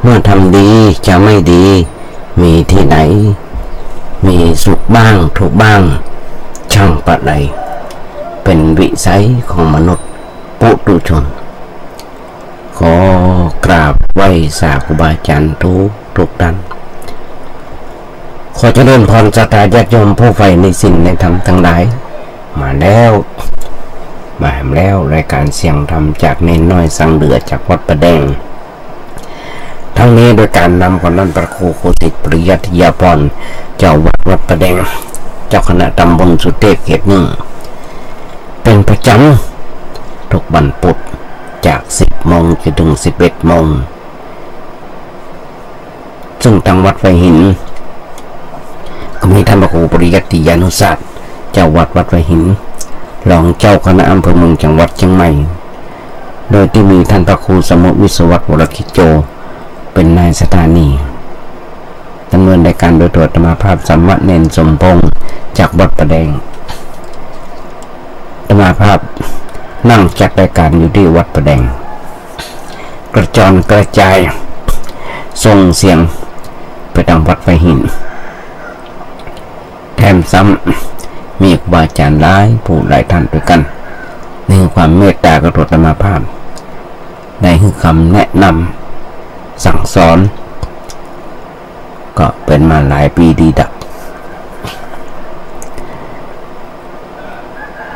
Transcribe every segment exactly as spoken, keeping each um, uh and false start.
มื่อทำดีจะไม่ดีมีที่ไหน มีสุขบ้างทุกข์บ้าง ช่างประใด เป็นวิสัยของมนุษย์ปุถุชน ขอกราบไหว้สาครูบาอาจารย์ทุกทุกท่าน ขอเจริญพรศรัทธาญาติโยมผู้ใฝ่ในศีลในธรรมทั้งหลาย มาแล้ว มาแหมแล้ว รายการเสียงธรรมจากเณรน้อยสังเหลือจากวัดป่าแดง ทั้งนี้โดยการนำของท่านพระครูโคสิตปริยัติยาภรณ์ เจ้าวัดวัดป่าแดง เจ้าคณะตำบลสุเทพเขตหนึ่ง เป็นประจำทุกวันพุธจากสิบโมงจนถึงสิบเอ็ดโมง ซึ่งทางวัดไฟหิน ก็มีท่านพระครูปริยัติยานุศาสตร์ เจ้าวัดวัดไฟหิน รองเจ้าคณะอำเภอเมืองจังหวัดเชียงใหม่ โดยที่มีท่านพระครูสมุทรวิศวัตรวรกิจโจ เป็นนายสถานี ดำเนินรายการโดยตัวอาตมาภาพสามเณรสมพงษ์จากวัดป่าแดง อาตมาภาพนั่งจัดรายการอยู่ที่วัดป่าแดง กระจรกระจายส่งเสียงไปตางวัดไฟหิน แถมซ้ำมีครูบาอาจารย์หลายผู้หลายท่านด้วยกัน ได้หื้อความเมตตากับตัวอาตมาภาพ ได้หื้อคำแนะนำสั่งสอน ก็เป็นมาหลายปีดีดัก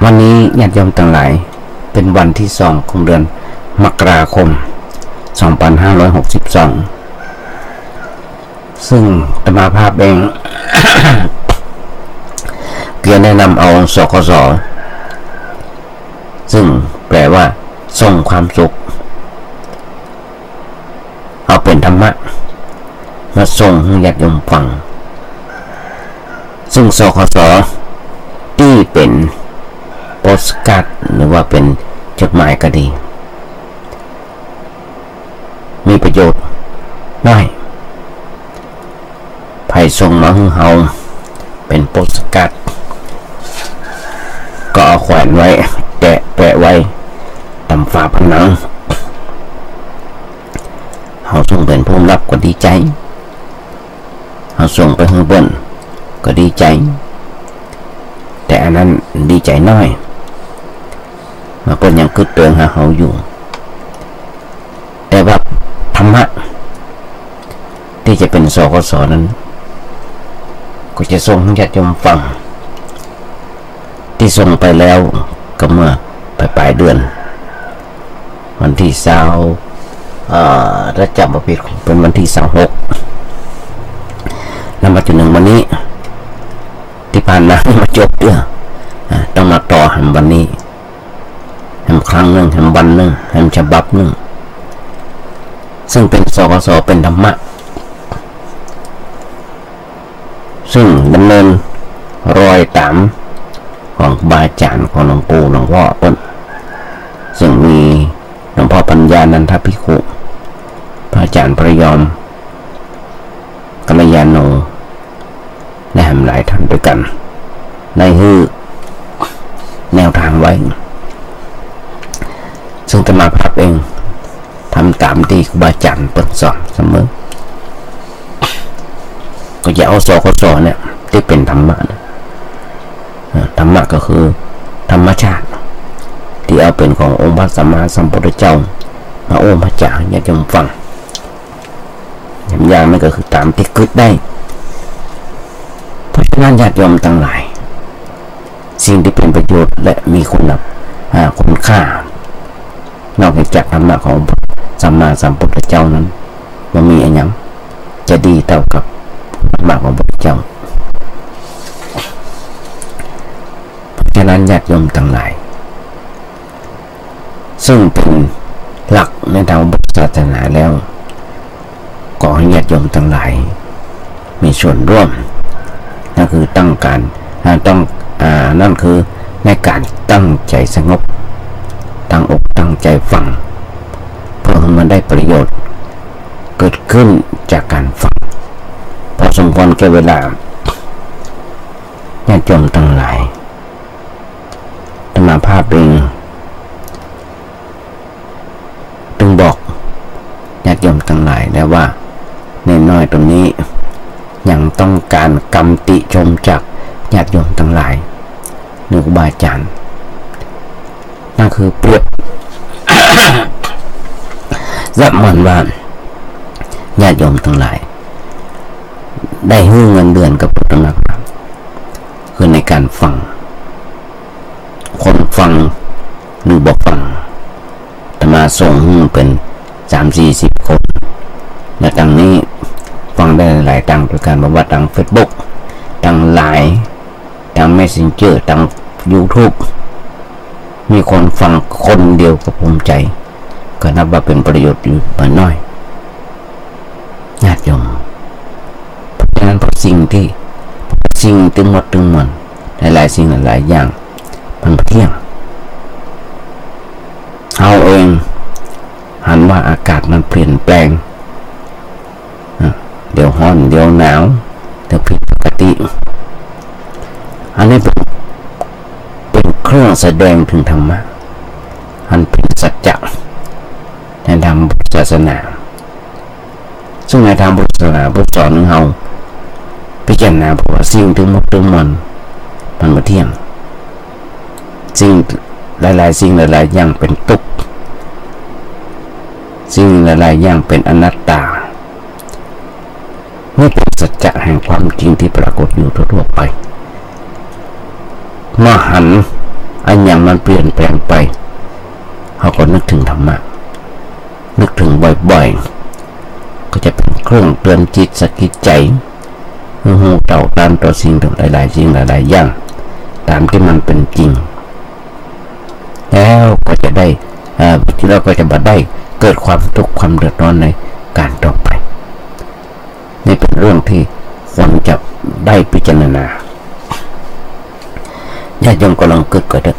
วันนี้ญาติโยมทั้งหลาย เป็นวันที่สองของเดือนมกราคม สองพันห้าร้อยหกสิบสอง ซึ่งอาตมาภาพเอง เพียงได้นำเอา สคส ซึ่งแปลว่าส่งความสุข เอาเป๋นธรรมะ มาส่งหื้อญาติโยมฟัง ซึ่ง สคส ตี้เป๋นโปสการ์ด หรือว่าเป๋นจดหมายก็ดี มีประโยชน์น้อย ใผส่งมาหื้อเฮาเป๋นโปสการ์ด ก็เอาแขวนไว้ แตะแปะไว้ต๋ามฝาผนัง เฮาซึ่งเป๋นผู้ฮับก็ดีใจ๋ เฮาส่งไปหื้อเปิ้นก็ดีใจ๋ แต่อันนั้นดีใจ๋น้อย ว่าเปิ้นยังกึ๊ดเตือนหาเฮาอยู่ แต่ว่าธรรมะตี้จะเป๋น สคส นั้น ก็จะส่งหื้อญาติโยมฟัง ตี้ส่งไปแล้วก็เมื่อป๋ายๆ เดือน วันตี้ซาว เอ่อ ถ้าจ๋ำบ่ผิดเป๋นวันตี้ซาวหก แล้วมาจนเถิงวันนี้ ตี้ผ่านมามาจบเตื้อ อ่า ต้องมาต่อแหมวันนี้ แหมครั้งนึ่ง แหมวันนึ่ง แหมฉบับนึ่ง ซึ่งเป๋น สคส เป๋นธรรมะ ซึ่งดำเนินรอยต๋ามของครูบาอาจ๋ารย์ ของหลวงปู่หลวงพ่อเปิ้น ซึ่งมีหลวงพ่อปัญญานันทภิกขุ พระอาจ๋ารย์พระยอมกัลยาโณ และแหมหลายท่านด้วยกั๋น ได้หื้อแนวตางไว้ ซึ่งอาตมาภาพเองทำต๋ามตี้ครูบาอาจ๋ารย์เปิ้นสอนเสมอ ก็จะเอา สคส เนี่ย ตี้เป๋นธรรมะนะ อ่า ธรรมะก็คือธรรมชาติ ตี้เอาเป๋นขององค์พระสัมมาสัมพุทธเจ้า มาโอ้มาจ๋าหื้อญาติโยมฟัง อย่างนั้นก็คือต๋ามตี้กึ๊ดได้ เพราะฉะนั้นญาติโยมตังหลาย สิ่งตี้เป๋นประโยชน์และมีคุณภาพ อ่า คุณค่า นอกเหนือจากธรรมะของสัมมาสัมพุทธเจ้านั้น บ่มีอะหยังจะดีเต้ากับธรรมะของพระพุทธเจ้า เพราะฉะนั้นญาติโยมตังหลาย ซึ่งเป๋นหลักในตางพุทธศาสนาแล้ว ขอหื้อญาติโยมตังหลายมีส่วนร่วม นั่นคือต้องการ อ่า ต้อง อ่า นั่นคือในก๋านตั้งใจ๋สงบ ตั้งอกตั้งใจ๋ฟัง เพื่อหื้อมันได้ประโยชน์เกิดขึ้นจากก๋านฟัง พอสมควรแก่เวลา ญาติโยมตังหลาย อาตมาภาพเอง ตึงบอกญาติโยม ตังหลาย แต่ว่าน้อยๆ ต๋นนี้ยังต้องก๋านกำติชมจากญาติโยมตังหลาย หรือครูบาอาจ๋ารย์ นั่นคือเปรียบเสมือนว่าญาติโยมตังหลายได้หื้อเงินเดือนกับพุทธมรรค คือในก๋านฟัง คนฟังหรือบ่ฟัง อาตมาส่งหื้อเป๋นสามสี่สิบคน และตังนี้ฟังได้หลายๆ ตางตวยกั๋น บ่ว่าตางเฟซบุ๊ก ตางไลน์ ตางเมสเซนเจอร์ ตางยูทูบ มีคนฟังคนเดียวก็ภูมิใจ๋ ก็นับว่าเป๋นประโยชน์อยู่บ่น้อย ญาติโยม เพราะฉะนั้น เพราะสิ่งตี้ สิ่งตึงหมดตึงมวล หลายๆ สิ่งหลายๆ อย่าง มันบ่เตี้ยง เฮาเองหันว่าอากาศมันเปลี่ยนแปลง อ่ะ เดี๋ยวฮ้อน เดี๋ยวหนาว เดี๋ยวผิดปกติ อันนี้เป๋น เป๋นเครื่องแสดงเถิงธรรมะ อันเป๋นสัจจะในตางพุทธศาสนา ซึ่งในตางพุทธศาสนาเปิ้นสอนหื้อเฮาพิจารณาว่าสิ่งตึงหมดตึงมวลมันบ่เตี้ยง สิ่งหลายๆ สิ่งหลายๆ อย่างเป๋นตุ๊กข์ สิ่งหลายๆ อย่างเป๋นอนัตตา นี่เป๋นสัจจะแห่งความจริงตี้ปรากฏอยู่ทั่วๆ ไป เมื่อหันอะหยังมันเปลี่ยนแปลงไป เฮาก็นึกเถิงธรรมะ นึกเถิงบ่อยๆ ก็จะเป๋นเครื่องเตือนจิตสะกิดใจ๋ หื้อฮู้เต้าตานต่อสิ่งหลายๆ สิ่งหลายๆ อย่าง ต๋ามตี้มันเป๋นจริง แล้วก็จะได้ เอ่อ แล้วก็จะบ่ได้เกิดความตุ๊กข์ความเดือดร้อนในก๋านต่อไป นี่เป๋นเรื่องตี้ควรจะได้พิจารณา ญาติโยมก็ลองกึ๊ดก่อนเต๊อะ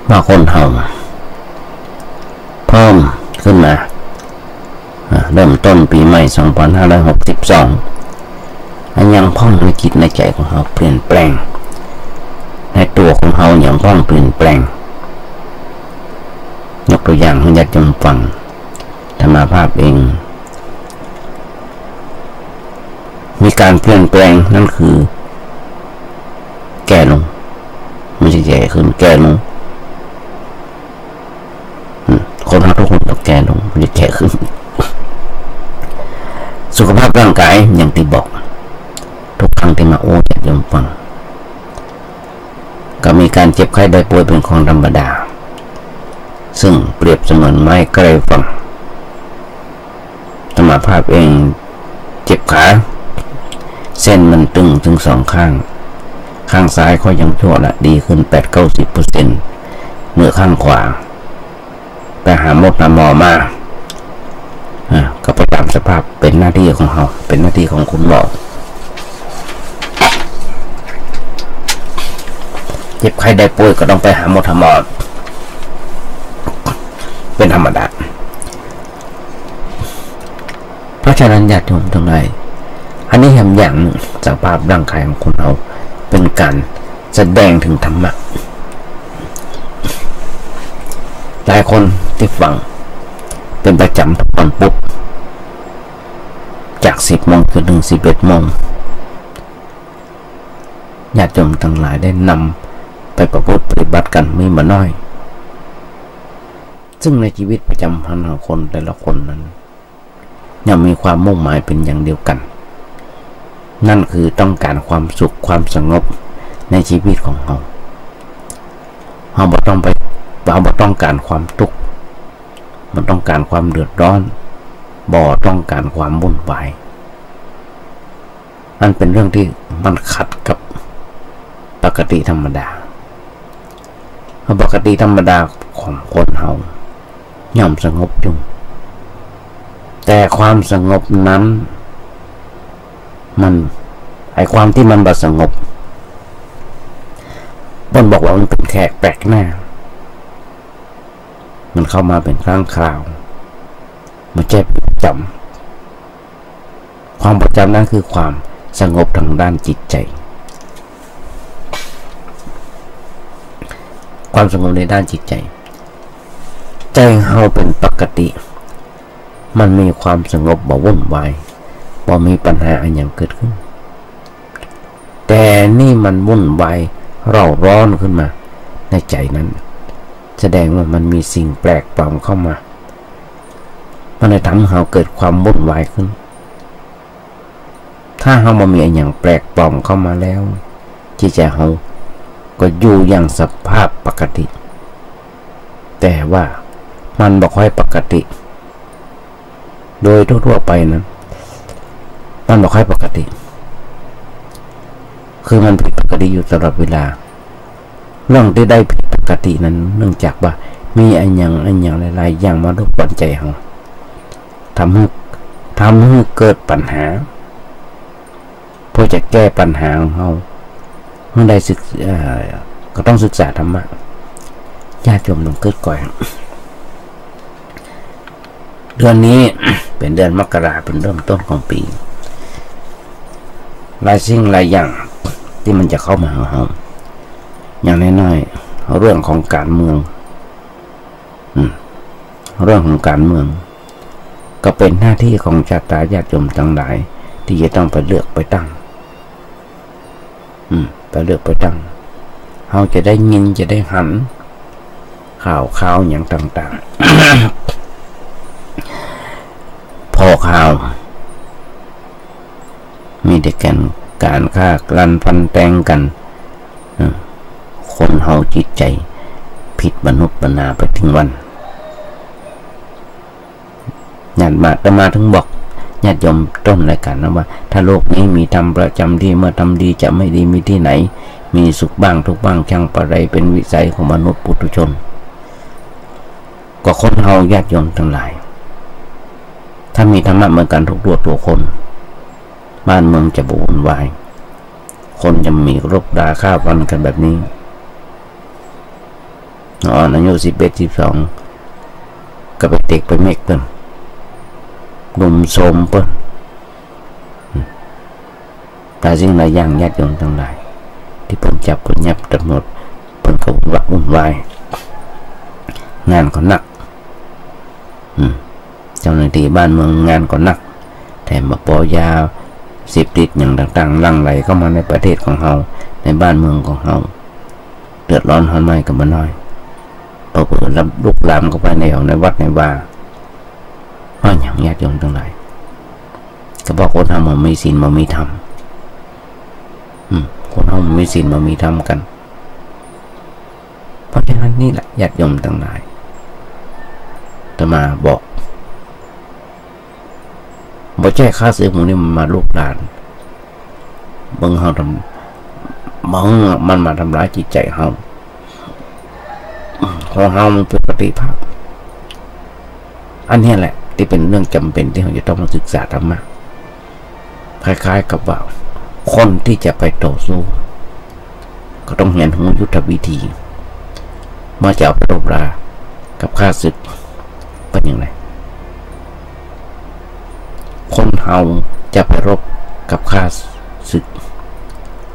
ว่าคนเฮาเพิ่มขึ้นมา อ่า เริ่มต้นปี๋ใหม่สองพันห้าร้อยหกสิบสอง อะหยังพ่องในจิตในใจ๋ของเฮาเปลี่ยนแปลง ในตั๋วของเฮาอะหยังพ่องเปลี่ยนแปลง ยกตั๋วอย่างหื้อญาติโยมฟัง อาตมาภาพเอง มีก๋านเปลี่ยนแปลง นั่นคือแก่ลง ไม่ใช่แก่ขึ้น แก่ลง อืม คนเฮาทุกคนต้องแก่ลง ไม่ใช่แก่ขึ้น สุขภาพร่างกายอย่างตี้บอก ทุกครั้งตี้มาโอ้ญาติโยมฟัง ก็มีก๋านเจ็บไข้ได้ป่วยเป๋นของธรรมดา ซึ่งเปรียบเสมือนไม้ใกล้ฝั่ง อาตมาภาพเองเจ็บขา เส้นมันตึงตึงสองข้าง ข้างซ้ายก็ยังชั่วละ ดีขึ้นแปดเก้าสิบเปอร์เซ็นต์ เหลือข้างขวา ไปหาหมดหาหมอมา อ่ะ ก็ไปต๋ามสภาพ เป๋นหน้าตี้ของเฮา เป๋นหน้าตี้ของคุณหมอ เจ็บไข้ได้ป่วยก็ต้องไปหาหมดหาหมอ เป๋นธรรมดา เพราะฉะนั้นญาติโยมตังหลาย อันนี้แหมอย่างนึ่ง สภาพร่างกายของคนเฮาเป๋นก๋านแสดงเถิงธรรมะ หลายคนตี้ฟังเป๋นประจ๋ำทุกวันพุธ จากสิบโมงจนเถิงสิบเอ็ดโมง ญาติโยมตังหลายได้นำไปประพฤติปฏิบัติกั๋นมีบ่น้อย ซึ่งในชีวิตประจ๋ำวันของคนแต่ละคนนั้น ย่อมมีความมุ่งหมายเป๋นอย่างเดียวกั๋น นั่นคือต้องก๋านความสุขความสงบในชีวิตของเฮา เฮาบ่ต้องไป เฮาบ่ต้องก๋านความตุ๊กข์ บ่ต้องก๋านความเดือดร้อน บ่ต้องก๋านความวุ่นวาย อันเป๋นเรื่องตี้มันขัดกับปกติธรรมดา เพราะปกติธรรมดาของคนเฮาย่อมสงบอยู่ แต่ความสงบนั้น มัน ไอ้ความตี้มันบ่สงบ เปิ้นบอกว่ามันเป๋นแขกแปลกหน้า มันเข้ามาเป๋นครั้งคราว บ่ใจ้ประจ๋ำ ความประจ๋ำนั้นคือความสงบทางด้านจิตใจ๋ ความสงบในด้านจิตใจ๋ ใจ๋เฮาเป๋นปกติ มันมีความสงบ บ่วุ่นวาย บ่มีปัญหาอะหยังเกิดขึ้น แต่นี่มันวุ่นวายเร่าร้อนขึ้นมาในใจ๋นั้น แสดงว่ามันมีสิ่งแปลกปลอมเข้ามา มันเลยทำให้เฮาเกิดความวุ่นวายขึ้น ถ้าเฮาบ่มีอะหยังแปลกปลอมเข้ามาแล้ว จิตใจ๋เฮาก็อยู่อย่างสภาพปกติ แต่ว่ามันบ่ค่อยปกติ โดยทั่วๆ ไปนั้น มันบ่ค่อยปกติ คือมันผิดปกติอยู่ตลอดเวลา เรื่องตี้ได้ผิดปกตินั้น เนื่องจากว่ามีอะหยังอะหยังหลายๆ อย่างมารบกวนใจ๋เฮา ทำหื้อ ทำหื้อเกิดปัญหา เพื่อจะแก้ปัญหาของเฮาหื้อได้ศึก เอ่อ ก็ต้องศึกษาธรรมะ ญาติโยมต้องกึ๊ดก่อย เดือนนี้ เป๋นเดือนมกรา เป๋นเริ่มต้นของปี๋ หลายสิ่งหลายอย่างตี้มันจะเข้ามาหาเฮา อย่างน้อยๆ เรื่องของก๋านเมือง อืม เรื่องของก๋านเมือง ก็เป๋นหน้าตี้ของศรัทธาญาติโยมตังหลาย ตี้จะต้องไปเลือกไปตั้ง อืม ไปเลือกไปตั้ง เฮาจะได้ยินจะได้หัน ข่าวข่าวหยังต่างๆ ผ่อข่าว มีแต่ก๋าน ก๋านฆ่าลันฟันแตงกั๋น อืม คนเฮาจิตใจ๋ผิดมนุษย์มนาไปตึงวัน ญาติมา อาตมาถึงบอกญาติโยมต้นรายก๋านนะว่า ถ้าโลกนี้มีธรรมประจำตี้ เมื่อธรรมดีจะไม่ดีมีตี้ไหน มีสุขบ้างทุกข์บ้างช่างปะไร เป๋นวิสัยของมนุษย์ปุถุชน ก็คนเฮาญาติโยมตังหลาย ถ้ามีธรรมะเหมือนกั๋นทุกตัว ตัวคน บ้านเมืองจะบ่วุ่นวาย คนจะมีรบราฆ่าฟันกั๋นแบบนี้ อ่อนอายุสิบเอ็ด สิบสอง ก็ไปเต็กไปเม็กเปิ้น ลุมโทรมเปิ้น อืม หลายสิ่งหลายอย่างญาติโยมตังหลาย ตี้เปิ้นจับเปิ้นยับตำรวจ เปิ้นก็วุ่นวาย งานก็หนัก อืม เจ้าหน้าตี้บ้านเมืองงานก็หนัก แถมบ่ปอยาเสพติดหยังต่างๆ หลั่งไหลเข้ามาในประเทศของเฮา ในบ้านเมืองของเฮา เดือดร้อนฮ้อนไหม้ก็บ่น้อย เผลอๆ ลุกลามเข้าไปใน ในวัดในวา เพราะหยังญาติโยมตังหลาย ก็เพราะคนเฮาบ่มีศีลบ่มีธรรม อืม คนเฮาบ่มีศีลบ่มีธรรมกั๋น เพราะฉะนั้นนี่แหละญาติโยมตังหลาย อาตมาบอก บ่ใจ้ข้าศึกหมู่นี้มันมาลุกราน เบิ่งเฮาทำ เบิ่งมันมาทำร้ายจิตใจ๋เฮา ของเฮามันปกติภาพ อันนี้แหละตี้เป๋นเรื่องจ๋ำเป๋นตี้เฮาจะต้องมาศึกษาธรรมะ คล้ายๆ กับว่าคนตี้จะไปต่อสู้ ก็ต้องเฮียนฮู้ยุทธวิธี เมื่อจะเอาไปรบรากับข้าศึก เป๋นอย่างไร คนเฮาจะไปรบกับข้าศึก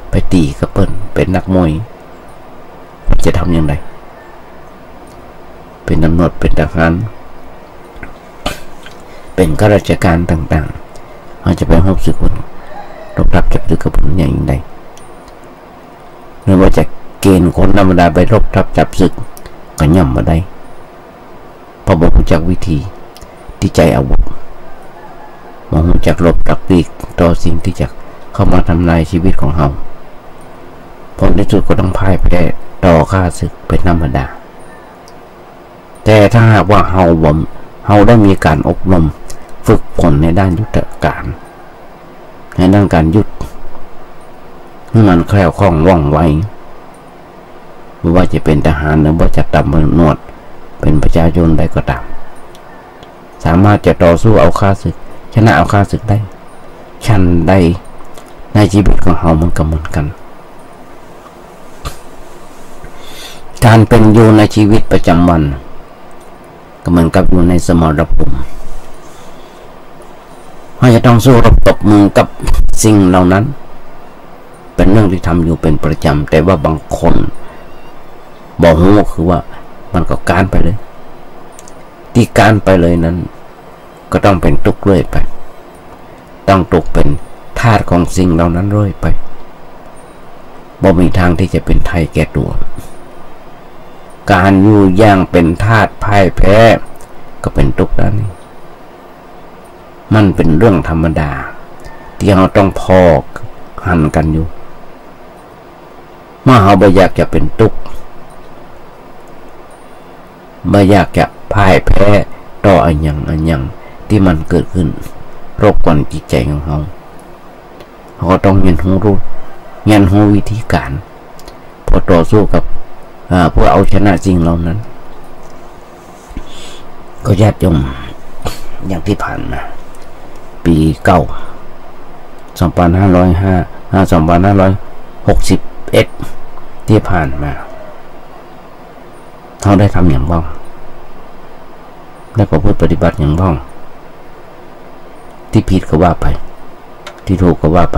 ไปตี๋กับเปิ้น เป๋นนักมวย จะทำอย่างไร เป๋นตำรวจ เป๋นทหาร เป๋นข้าราชก๋านต่างๆ เฮาจะไปรบศึกเปิ้น รบทัพจับศึกกับเปิ้นอย่างใด หรือว่าจะเกณฑ์คนธรรมดาไปรบทัพจับศึก ก็ย่อมบ่ได้ เพราะบ่ฮู้จักวิธีตี้ใจ๊อาวุธ บ่ฮู้จักหลบตักปีกต่อสิ่งตี้จะเข้ามาทำลายชีวิตของเฮา ผลตี้สุดก็ต้องพ่ายแพ้ต่อข้าศึกเป๋นธรรมดา แต่ถ้าหากว่าเฮาบ่ เฮาได้มีก๋านอบรมฝึกฝนในด้านยุทธก๋าน ในด้านก๋านยุทธ หื้อมันแคล่วคล่องว่องไว บ่ว่าจะเป๋นทหาร หรือว่าจะตำรวจ เป๋นประชาชนใดก็ต๋าม สามารถจะต่อสู้เอาข้าศึก ชนะเอาข้าศึกได้ ฉันใดในชีวิตของเฮามันก็เหมือนกั๋น ก๋านเป๋นอยู่ในชีวิตประจ๋ำวัน ก็เหมือนกับอยู่ในสมรภูมิ เฮาจะต้องสู้รบตบมือกับสิ่งเหล่านั้น เป๋นเรื่องตี้ทำอยู่เป๋นประจ๋ำ แต่ว่าบางคนบ่ฮู้ คือว่ามันก็ก๊านไปเลย ตี้ก๊านไปเลยนั้น ก็ต้องเป๋นตุ๊กข์เรื่อยไป ต้องตกเป๋นทาสของสิ่งเหล่านั้นเรื่อยไป บ่มีตางตี้จะเป๋นไทยแก่ตั๋ว ก๋านอยู่อย่างเป๋นทาสพ่ายแพ้ ก็เป๋นตุ๊กข์แล้วนี่ มันเป๋นเรื่องธรรมดา ตี้เฮาต้องผ่อหันกั๋นอยู่ เมื่อเฮาบ่อยากจะเป๋นตุ๊กข์ บ่อยากจะพ่ายแพ้ต่ออะหยังอะหยังตี้มันเกิดขึ้นรบกวนจิตใจ๋ของเฮา เฮาก็ต้องเฮียนฮู้ เฮียนฮู้วิธีก๋าน เปื้อต่อสู้กับ อ่า เปื้อเอาชนะสิ่งเหล่านั้น ก็ญาติโยม อย่างตี้ผ่านมา ปี๋เก่า สองปันห้าร้อยห้า อ่า สองปันห้าร้อยหกสิบเอ็ด ตี้ผ่านมา เฮาได้ทำหยังบ้าง ได้ประพฤติปฏิบัติหยังบ้าง ตี้ผิดก็ว่าไป ตี้ถูกก็ว่าไป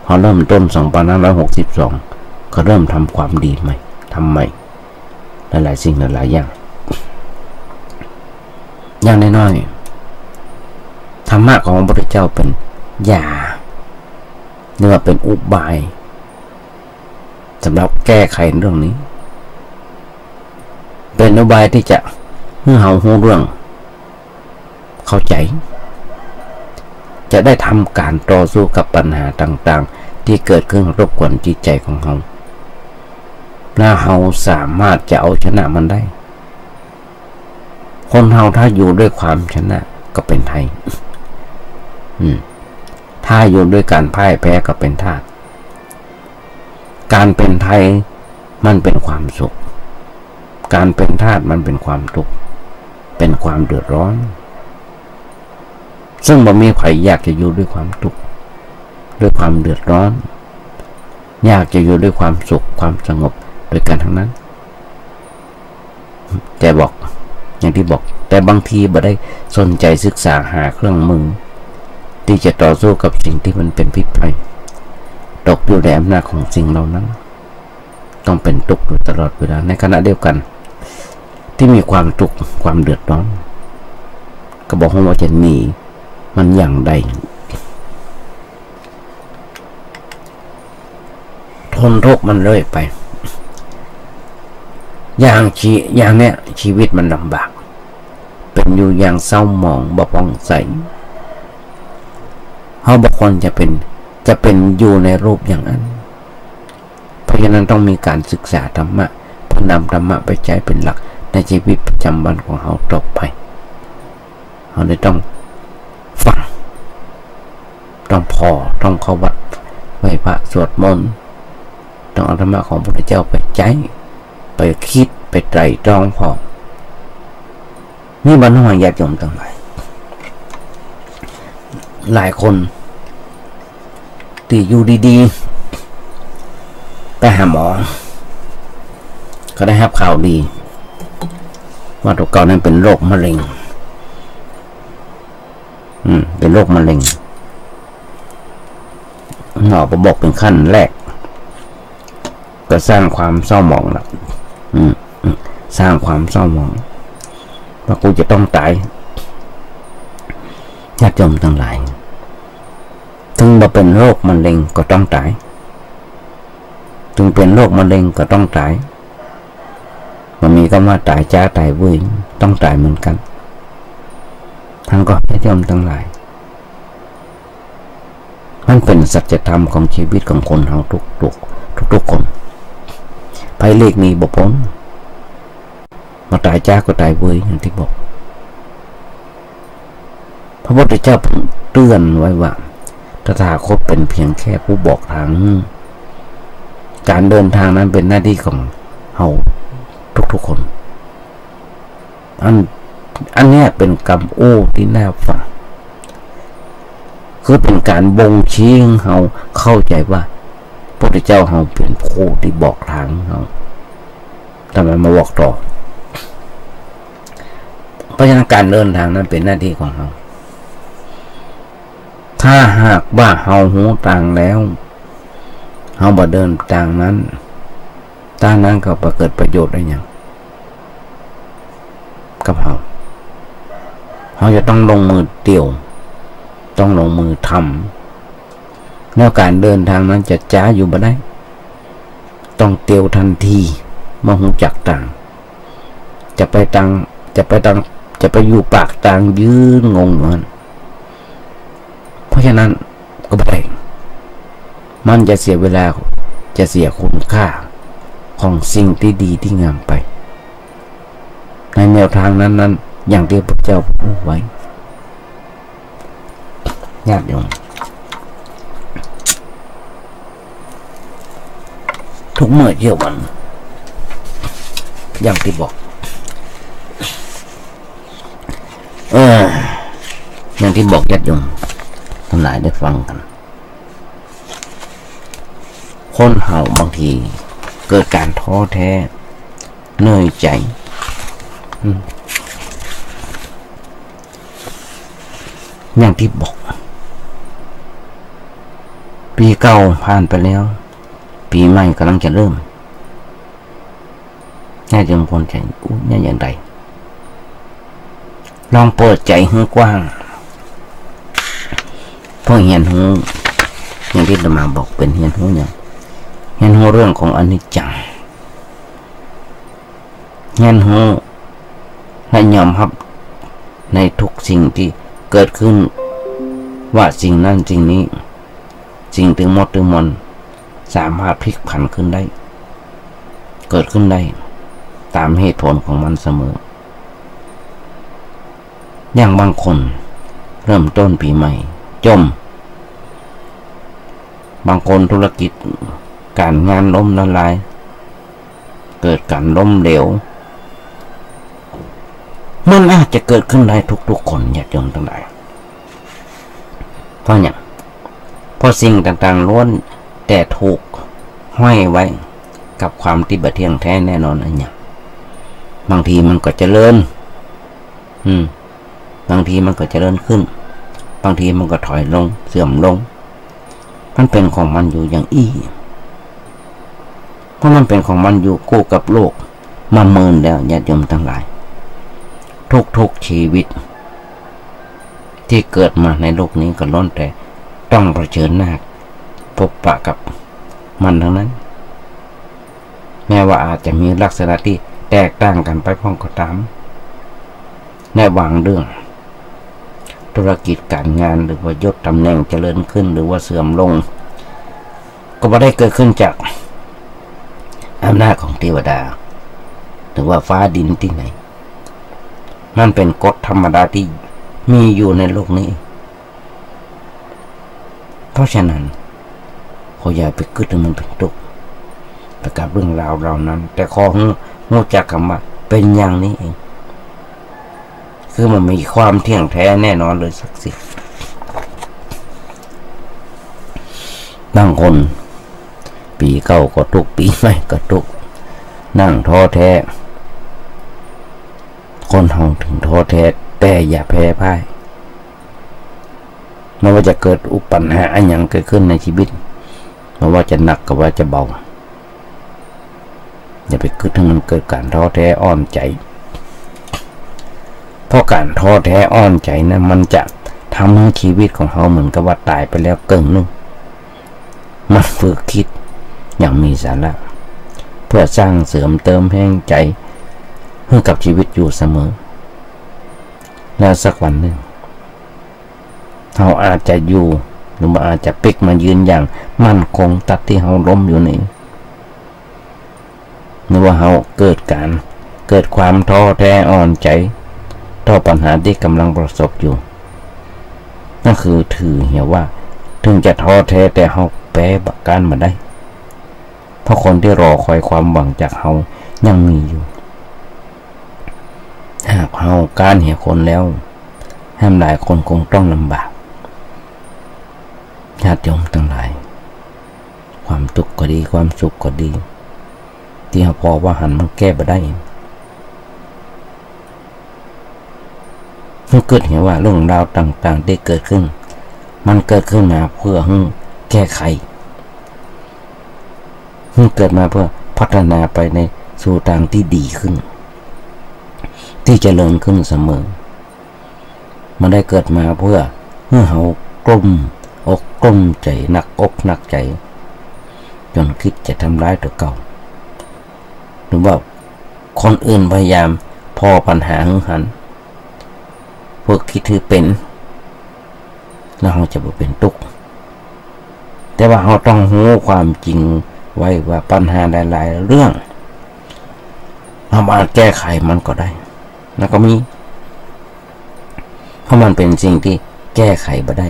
พอเริ่มต้น สองปันห้าร้อยหกสิบสอง ก็เริ่มทำความดีใหม่ ทำใหม่ หลายๆ สิ่งหลายๆ อย่าง อย่างน้อยๆ ธรรมะของพระพุทธเจ้าเป๋นยา หรือว่าเป๋นอุบาย สำหรับแก้ไขเรื่องนี้ เป๋นอุบายตี้จะหื้อเฮาฮู้เรื่อง เข้าใจ๋ จะได้ทำก๋านต่อสู้กับปัญหาต่างๆ ตี้เกิดขึ้นรบกวนจิตใจ๋ของเฮา แล้วเฮาสามารถจะเอาชนะมันได้ คนเฮาถ้าอยู่ด้วยความชนะก็เป๋นไทย อืม ถ้าอยู่ด้วยก๋านพ่ายแพ้ก็เป๋นทาส ก๋านเป๋นไทยมันเป๋นความสุข ก๋านเป๋นทาสมันเป๋นความตุ๊กข์ เป๋นความเดือดร้อน ซึ่งบ่มีใผอยากจะอยู่ด้วยความตุ๊กข์ ด้วยความเดือดร้อน อยากจะอยู่ด้วยความสุข ความสงบ โดยกั๋นทั้งนั้น แต่บอก อย่างตี้บอก แต่บางทีบ่ได้สนใจ๋ศึกษาหาเครื่องมือ ตี้จะต่อสู้กับสิ่งตี้มันเป๋นพิษภัย ตกอยู่ในอำนาจของสิ่งเหล่านั้น ต้องเป๋นตุ๊กข์อยู่ตลอดเวลา ในขณะเดียวกั๋น ตี้มีความตุ๊กข์ ความเดือดร้อน ก็บ่ฮู้ว่าจะหนีมันอย่างใด ทนทุกข์มันเรื่อยไป อย่างชี- อย่างเนี้ย ชีวิตมันลำบาก เป๋นอยู่อย่างเศร้าหมอง บ่ผ่องใส เฮาบ่ควรจะเป๋น จะเป๋นอยู่ในรูปอย่างนั้น เพราะฉะนั้นต้องมีก๋านศึกษาธรรมะ เพื่อนำธรรมะไปใจ๊เป๋นหลักในชีวิตประจำวันของเฮาต่อไป เฮาเลยต้องฟัง ต้องผ่อ ต้องเข้าวัดไหว้พระสวดมนต์ ต้องเอาธรรมะของพระพุทธเจ้าไปใจ๊ ไปกึ๊ด ไปไตร่ตรองผ่อ นี่บ่น้อยญาติโยมตังหลาย หลายคนตี้อยู่ดีๆ ไปหาหมอ ก็ได้ฮับข่าวดี ว่าตั๋วเก่านั้นเป๋นโรคมะเร็ง อืม เป๋นโรคมะเร็ง หมอก็บอกเป๋นขั้นแรก ก็สร้างความเศร้าหมองละ อืม อืม สร้างความเศร้าหมอง ว่ากูจะต้องต๋าย ญาติโยมตังหลาย เถิงบ่เป๋นโรคมะเร็งก็ต้องต๋าย เถิงเป๋นโรคมะเร็งก็ต้องต๋าย บ่มีกำว่าต๋ายจ๊าต๋ายเว้ย ต้องต๋ายเหมือนกั๋น ตังก็ญาติโยมตังหลาย มันเป๋นสัจธรรมของชีวิตของคนเฮาทุกๆ ทุกๆ คน ใผหลีกหนีบ่ป๊น บ่ต๋ายจ๊าก็ต๋ายเว้ย อย่างตี้บอก พระพุทธเจ้าเพิ่งเตื๋อนไว้ว่า ตถาคตเป๋นเพียงแค่ผู้บอกตาง ก๋านเดินตางนั้นเป๋นหน้าตี้ของเฮาทุกๆ คน อัน อันเนี้ยเป๋นกำอู้ตี้น่าฟัง คือเป๋นก๋านบ่งชี้หื้อเฮาเข้าใจ๋ว่า พระพุทธเจ้าเฮาเป๋นผู้ตี้บอกตางเฮา ทำไมมาบอกต่อ เพราะฉะนั้นก๋านเดินตางนั้นเป๋นหน้าตี้ของเฮา ถ้าหากว่าเฮาฮู้ตางแล้ว เฮาบ่เดินตางนั้น ตางนั้นก็บ่เกิดประโยชน์อะหยังกับเฮา เฮาจะต้องลงมือเตียว ต้องลงมือทำ แล้วก๋านเดินตางนั้นจะจ๊าอยู่บ่ได้ ต้องเตียวตันที เมื่อฮู้จักตาง จะไปตาง จะไปตาง จะไปอยู่ปากตางยืนงงอยู่หั้น เพราะฉะนั้นก็บ่ได้ มันจะเสียเวลา จะเสียคุณค่าของสิ่งตี้ดีตี้งามไป ในแนวตางนั้นๆ อย่างตี้พระเจ้าอู้ไว้ ญาติโยม ทุกเมื่อเที่ยววัน อย่างตี้บอก เออ อย่างตี้บอกญาติโยมตังหลายได้ฟังกั๋น คนเฮาบางทีเกิดก๋านท้อแท้ เหนื่อยใจ๋ อืม อย่างตี้บอก ปี๋เก่าผ่านไปแล้ว ปี๋ใหม่ก่ำลังจะเริ่ม ญาติโยมควรจะ อู้ เนี่ยอย่างใด ลองเปิดใจ๋หื้อกว้าง เพื่อเฮียนฮู้ อย่างตี้อาตมาบอกเป๋นเฮียนฮู้หยัง เฮียนฮู้เรื่องของอนิจจัง เฮียนฮู้และยอมฮับในทุกสิ่งตี้เกิดขึ้น ว่าสิ่งนั้นสิ่งนี้ สิ่งตึงหมดตึงมวล สามารถพลิกผันขึ้นได้ เกิดขึ้นได้ ต๋ามเหตุผลของมันเสมอ อย่างบางคนเริ่มต้นปี๋ใหม่จ่ม บางคนธุรกิจก๋านงานล้มละลาย เกิดก๋านล้มเหลว มันอาจจะเกิดขึ้นได้ทุกๆ คน ญาติโยมตังหลาย เพราะหยัง เพราะสิ่งต่างๆ ล้วนแต่ถูกห้อยไว้กับความตี้บ่เที่ยงแท้แน่นอนอันหยัง บางทีมันก็เจริญ อืม บางทีมันก็เจริญขึ้น บางทีมันก็ถอยลง เสื่อมลง มันเป๋นของมันอยู่อย่างอี้ เพราะมันเป๋นของมันอยู่กู้กับโลกมาเมินแล้ว ญาติโยมตังหลาย ทุกๆ ชีวิต ตี้เกิดมาในโลกนี้ก็ล้วนแต่ต้องเผชิญหน้า พบปะกับมันตังนั้น แม้ว่าอาจจะมีลักษณะตี้แตกต่างกั๋นไปพ่องก็ต๋าม ในบางเรื่อง ธุรกิจก๋านงาน หรือว่ายศต๋ำแหน่งเจริญขึ้น หรือว่าเสื่อมลง ก็บ่ได้เกิดขึ้นจากอำนาจของเตวดา หรือว่าฟ้าดินตี้ไหน มันเป๋นกฎธรรมดาตี้มีอยู่ในโลกนี้ เพราะฉะนั้น ขออย่าไปกึ๊ดหื้อมันเถิงตุ๊กข์ ไปกับเรื่องราวเหล่านั้น แต่ขอฮู้ ฮู้จักกำว่าเป๋นอย่างนี้เอง คือมันมีความเที่ยงแท้แน่นอนเลยสักสิ่ง บางคน ปี๋เก่าก็ตุ๊กข์ ปี๋ใหม่ก็ตุ๊กข์ นั่งท้อแท้ คนเฮาเถิงท้อแท้ แต่อย่าแพ้พ่าย บ่ว่าจะเกิดอุปัญหาอะหยังเกิดขึ้นในชีวิต บ่ว่าจะหนักกับว่าจะเบา อย่าไปกึ๊ดหื้อมันเกิดก๋านท้อแท้อ่อนใจ๋ เพราะก๋านท้อแท้อ่อนใจ๋นั้น มันจะทำหื้อชีวิตของเฮาเหมือนกับว่าต๋ายไปแล้วเกิ่งนึ่ง มันฝึกกึ๊ดอย่างมีสาระ เพื่อสร้างเสริมเติมแฮงใจ๋หื้อกับชีวิตอยู่เสมอ แล้วสักวันนึ่ง เฮาอาจจะอยู่ หรือว่าอาจจะปิ๊กมายืนอย่างมั่นคงตั๊ดตี้เฮาล้มอยู่นี้ หรือว่าเฮาเกิดก๋าน เกิดความท้อแท้อ่อนใจ๋ต่อปัญหาตี้ก๋ำลังประสบอยู่ นั่นคือถือเหียว่า เถิงจะท้อแท้แต่เฮาแป๊บ่ก๊านบ่ได้ เพราะคนตี้รอคอยความหวังจากเฮายังมีอยู่ หากเฮาก๊านเหียคนแล้ว แหมหลายคนคงต้องลำบาก ญาติโยมตังหลาย ความตุ๊กข์ก็ดี ความสุขก็ดี ตี้เฮาผ่อว่าหันมันแก้บ่ได้ หื้อกึ๊ดเหียว่าเรื่องราวต่างๆ ตี้เกิดขึ้น มันเกิดขึ้นมาเพื่อหื้อแก้ไข หื้อเกิดมาเพื่อพัฒนาไปในสู่ตางตี้ดีขึ้น ตี้เจริญขึ้นเสมอ บ่ได้เกิดมาเปื้อหื้อเฮากลุ้มอกกลุ้มใจ๋ หนักอกหนักใจ๋ จ๋นกึ๊ดจะทำร้ายตั๋วเก่า หรือว่าคนอื่นพยายามผ่อปัญหาหื้อหัน เปื้อกึ๊ดหื้อเป๋น แล้วเฮาจะบ่เป๋นตุ๊กข์ แต่ว่าเฮาต้องฮู้ความจริงไว้ว่าปัญหาหลายๆ เรื่อง เฮามาแก้ไขมันก็ได้ แล้วก็มี เพราะมันเป๋นสิ่งตี้แก้ไขบ่ได้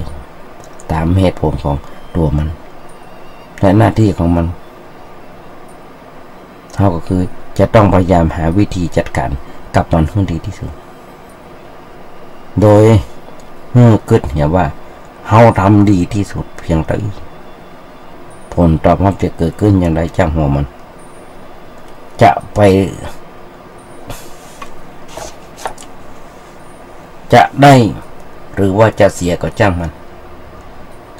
ต๋ามเหตุผลของตั๋วมัน และหน้าตี้ของมัน เฮาก็คือจะต้องพยายามหาวิธีจัดก๋านกับมันหื้อดีตี้สุด โดยหื้อกึ๊ดเหียว่าเฮาทำดีตี้สุดเปียงใด ผลตอบฮับจะเกิดขึ้นอย่างใดจ้างหัวมัน จะไป จะได้หรือว่าจะเสียก็จ้างมัน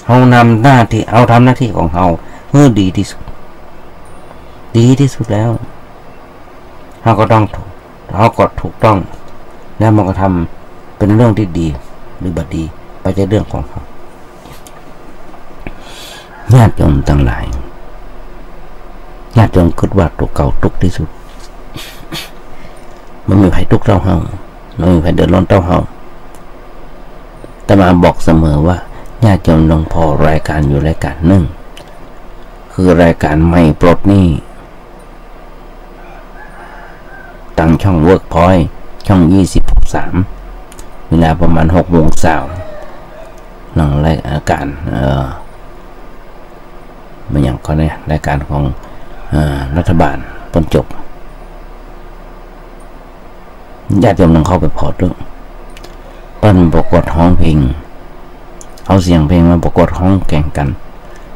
เฮานำหน้าตี้ เฮาทำหน้าตี้ของเฮาหื้อดีตี้สุด ดีตี้สุดแล้ว เฮาก็ต้องถูก เฮาก็ถูกต้อง แล้วมันก็ทำเป๋นเรื่องตี้ดีหรือบ่ดี บ่ใจ้เรื่องของเฮา ญาติโยมตังหลาย ญาติโยมกึ๊ดว่าตั๋วเก่าตุ๊กข์ตี้สุด บ่มีใผตุ๊กข์เต้าเฮา บ่มีใผเดือดร้อนเต้าเฮา อาตมาบอกเสมอว่า ญาติโยมลองผ่อรายก๋านอยู่รายก๋านนึ่ง คือรายก๋านใหม่ปลดหนี้ ตางช่องเวิร์กพอยต์ ช่องยี่สิบหกสาม เวลาประมาณหกโมงเช้า หนังรายก๋าน เอ่อ มันหยังก่อเนี่ย รายก๋านของ เอ่อ รัฐบาลเปิ้นจบ ญาติโยมลองเข้าไปผ่อดู เปิ้นประกวดฮ้องเพลง เอาเสียงเพลงมาประกวดฮ้องแข่งกั๋น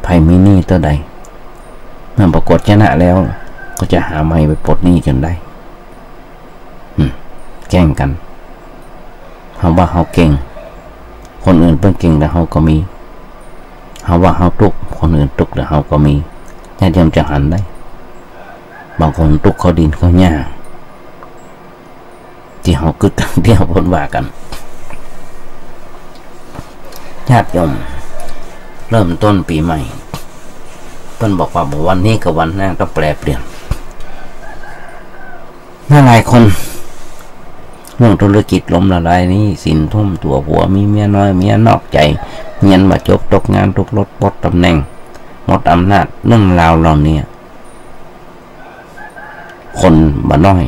ใผมีหนี้เต้าใด เมื่อประกวดชนะแล้ว ก็จะหาไมค์ไปปลดหนี้กั๋นได้ อืม แข่งกั๋น เฮาว่าเฮาเก่ง คนอื่นเปิ้นเก่งแต่เฮาก็มี เฮาว่าเฮาตุ๊กข์ คนอื่นตุ๊กข์แต่เฮาก็มี ญาติโยมจะหันได้ บางคนตุ๊กข์เข้าดินเข้าหญ้า ตี้เฮากึ๊ดกั๋น ตี้เฮาบ่นว่ากั๋น ญาติโยม เริ่มต้นปี๋ใหม่ เปิ้นบอกว่าวันนี้กับวันหน้าต้องแปรเปลี่ยน หลายๆ คน เรื่องธุรกิจล้มละลาย หนี้สินท่วมตั๋ว ผัวมีเมียน้อย เมียนอกใจ๋ เฮียนบ่จบ ตกงาน ถูกลด ปลดต๋ำแหน่ง หมดอำนาจ เรื่องราวเหล่านี้ คนบ่น้อย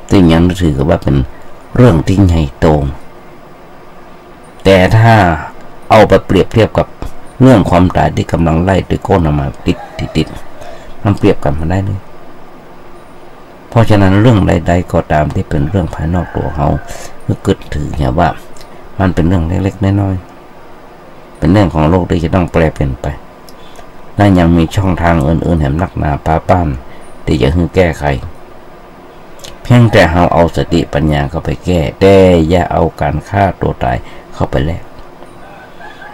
ตี้ยังถือกั๋นว่าเป๋นเรื่องตี้ใหญ่โต แต่ถ้าเอาไปเปรียบเทียบกับเรื่องความต๋ายตี้ก่ำลังไล่ตวยก้นเฮามาติดๆ มันเปรียบกั๋นบ่ได้เลย เพราะฉะนั้นเรื่องใดๆ ก็ต๋ามตี้เป๋นเรื่องภายนอกตั๋วเฮา หื้อกึ๊ดถือเหียว่ามันเป๋นเรื่องเล็กๆ น้อยๆ เป๋นเรื่องของโลกตี้จะต้องแปรเปลี่ยนไป และยังมีช่องตางอื่นๆ แหมนักหนาปาป้านตี้จะหื้อแก้ไข เพียงแต่เฮาเอาสติปัญญาเข้าไปแก้ แต่อย่าเอาก๋านฆ่าตั๋วต๋ายเข้าไปแลก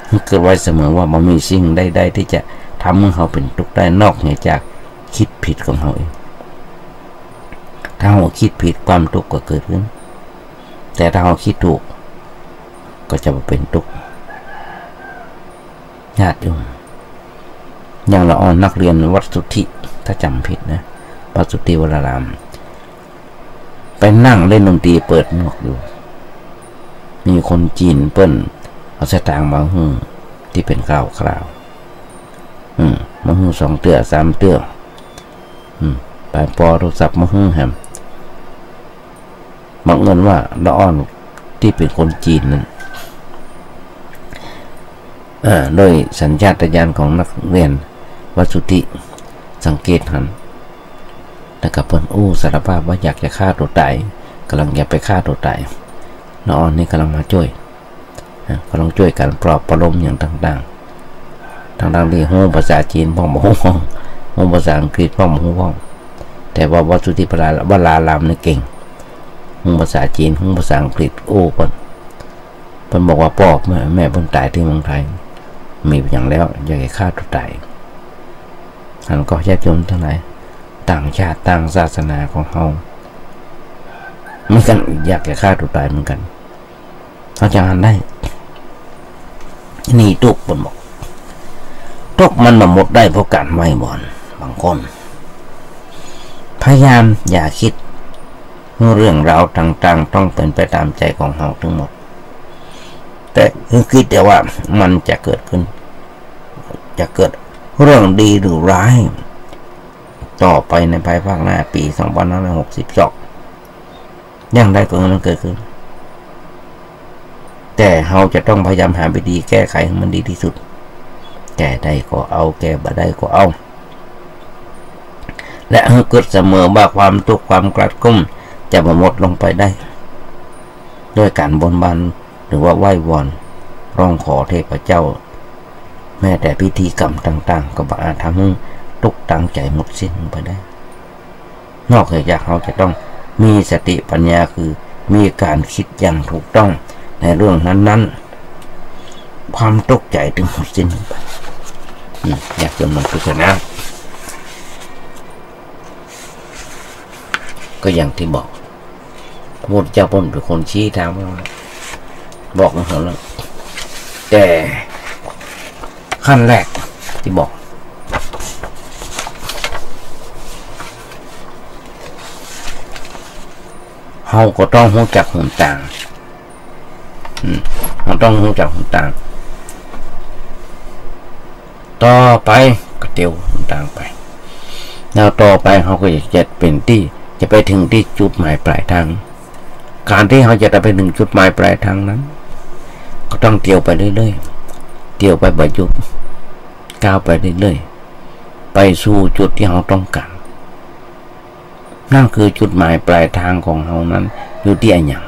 หื้อกึ๊ดไว้เสมอว่าบ่มีสิ่งใดๆ ตี้จะทำหื้อเฮาเป๋นตุ๊กข์ได้ นอกเหนือจากกึ๊ดผิดของเฮาเอง ถ้าเฮากึ๊ดผิด ความตุ๊กข์ก็เกิดขึ้น แต่ถ้าเฮากึ๊ดถูก ก็จะบ่เป๋นตุ๊กข์ ญาติโยม อย่างละอ่อนนักเรียนวัดสุทธิ ถ้าจ๋ำบ่ผิดนะ วัดสุทธิวราราม ไปนั่งเล่นดนตรีเปิดหมวกอยู่ มีคนจีนเปิ้นเอาสตางค์มาหื้อ ตี้เป๋นคราวๆ อืม มาหื้อสองเตื้อสามเตื้อ อืม ไปปอโทรศัพท์มาหื้อแหม บังเอิญว่าละอ่อนตี้เป๋นคนจีนนั้น เอ่อ โดยสัญชาตญาณของนักเรียนวัดสุทธิสังเกตหัน แล้วก็เปิ้นอู้สารภาพว่าอยากจะฆ่าตั๋วต๋าย ก่ำลังจะไปฆ่าตั๋วต๋าย ละอ่อนนี่ก่ำลังมาจ้วย อ่ะ ก็ต้องจ้วยกั๋นปลอบประโลมอย่างต่างๆ ตังๆ ตี้ฮู้ภาษาจีนพ่องบ่ฮู้พ่อง ฮู้ภาษาอังกฤษพ่องบ่ฮู้พ่อง แต่ว่าวัดสุทธิวรารามนี่เก่ง ฮู้ภาษาจีน ฮู้ภาษาอังกฤษ อู้เปิ้น เปิ้นบอกว่าป้อแม่ แม่เปิ้นต๋ายตี้เมืองไทย มีอย่างแล้ว อยากจะฆ่าตั๋วต๋าย อันก็ญาติโยมตังหลาย ต่างชาติต่างศาสนาของเฮา เหมือนกั๋น อยากจะฆ่าตั๋วต๋ายเหมือนกั๋น เขาจะหันได้ หนีตุ๊กข์ เปิ้นบอก ตุ๊กข์มันบ่หมดได้เพราะก๋านไหว้วอน บางคน พยายามอย่าคิด เรื่องราวต่างๆ ต้องเป๋นไปต๋ามใจ๋ของเฮาตึงหมด แต่คือคิดแต่ว่ามันจะเกิดขึ้น จะเกิดเรื่องดีหรือร้าย ต่อไปในภายภาคหน้า ปี๋สองปันห้าร้อยหกสิบสอง อย่างใดก็หื้อมันเกิดขึ้น แต่เฮาจะต้องพยายามหาวิธีแก้ไขหื้อมันดีตี้สุด แก้ได้ก็เอา แก้บ่ได้ก็เอา และหื้อเกิดเสมอว่าความตุ๊กข์ความกลัดกลุ้มจะบ่หมดลงไปได้ โดยก๋านบนบาน หรือว่าไหว้วอน ร้องขอเทพเจ้า แม้แต่พิธีกรรมต่างๆ ก็บ่อาจทำหื้อตุ๊กข์ตางใจ๋หมดสิ้นลงไปได้ นอกจากเฮาจะต้องมีสติปัญญา คือมีก๋านกึ๊ดอย่างถูกต้องในเรื่องนั้นๆ ความตุ๊กข์ใจ๋ตึงหมดสิ้นลงไป อืม อยากจะมาพิจารณา ก็อย่างตี้บอก พระพุทธเจ้าเปิ้นเป๋นคนชี้ตาง บอกมาหมดแล้ว แต่ขั้นแรกตี้บอก เฮาก็ต้องฮู้จักหนตาง อืม เฮาต้องฮู้จักหนตาง ต่อไปก็เตียวหนตางไป แล้วต่อไปเฮาก็อยากจะเป๋นตี้ จะไปเถิงตี้จุดหมายปลายตาง ก๋านตี้เฮาจะได้ไปเถิงจุดหมายปลายตางนั้น ก็ต้องเตียวไปเรื่อยๆ เตียวไปบ่หยุด ก้าวไปเรื่อยๆ ไปสู่จุดตี้เฮาต้องก๋าน นั่นคือจุดหมายปลายตางของเฮานั้นอยู่ตี้อะหยัง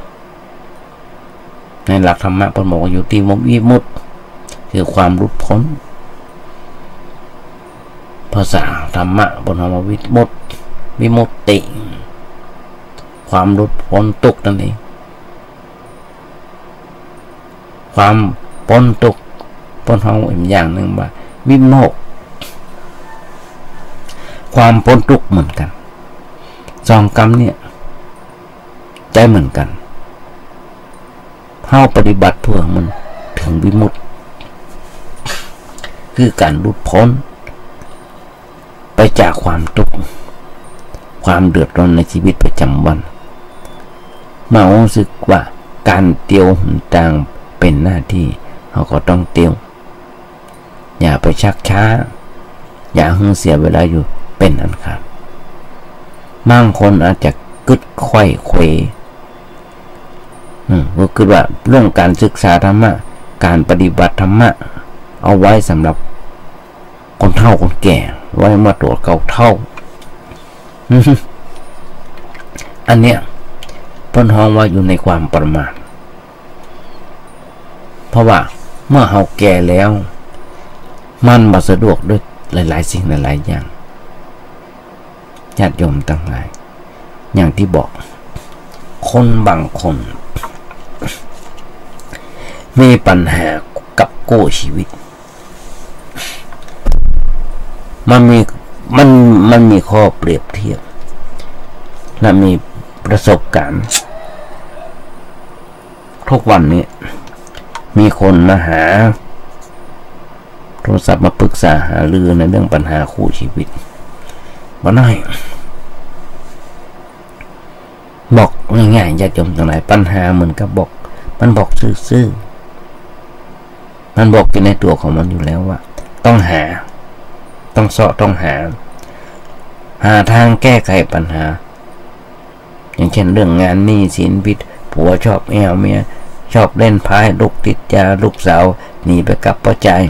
ในหลักธรรมะเปิ้นบอกว่าอยู่ตี้วิมุตติ คือความหลุดพ้น ภาษาธรรมะเปิ้นฮ้องว่าวิมุตติ วิมุตติ ความหลุดพ้นตุ๊กข์นั่นเอง ความป๊นตุ๊กข์ เปิ้นฮ้องอีกอย่างนึ่งว่าวิโมกข์ ความป๊นตุ๊กข์เหมือนกั๋น สองกำเนี่ย ใจ๊เหมือนกั๋น เฮาปฏิบัติเปื้อหื้อมันเถิงวิมุตติ คือก๋านหลุดป๊นไปจากความตุ๊กข์ ความเดือดร้อนในชีวิตประจ๋ำวัน เมื่อฮู้สึกว่าก๋านเตียวหนตางเป๋นหน้าตี้ เฮาก็ต้องเตียว อย่าไปชักช้า อย่าหื้อเสียเวลาอยู่เป๋นอันขาด บางคนอาจจะกึ๊ดไขว่เขว อืม ก็คือว่าเรื่องก๋านศึกษาธรรมะ ก๋านปฏิบัติธรรมะ เอาไว้สำหรับคนเฒ่าคนแก่ ไว้เมื่อตั๋วเก่าเฒ่า อันเนี้ย เปิ้นฮ้องว่าอยู่ในความประมาท เพราะว่าเมื่อเฮาแก่แล้ว มันบ่สะดวกด้วยหลายๆ สิ่งหลายๆ อย่าง ญาติโยมตังหลาย อย่างตี้บอก คนบางคน มีปัญหากับกู้ชีวิต มันมี มัน มันมีข้อเปรียบเทียบ และมีประสบการณ์ ทุกวันนี้ มีคนมาหา โทรศัพท์มาปรึกษาหารือในเรื่องปัญหาคู่ชีวิต บ่น้อย บอกง่ายๆ ญาติโยมตังหลาย ปัญหาเหมือนกับบอก มันบอกซื่อๆ มันบอกอยู่ในตั๋วของมันอยู่แล้วว่า ต้องหา ต้องเซาะ ต้องหา หาตางแก้ไขปัญหา อย่างเช่นเรื่องงานหนี้สิน ผิดผัว ชอบแอ่วเมีย ชอบเล่นไพ่ ลูกติดยา ลูกสาวหนีไปกับป้อจาย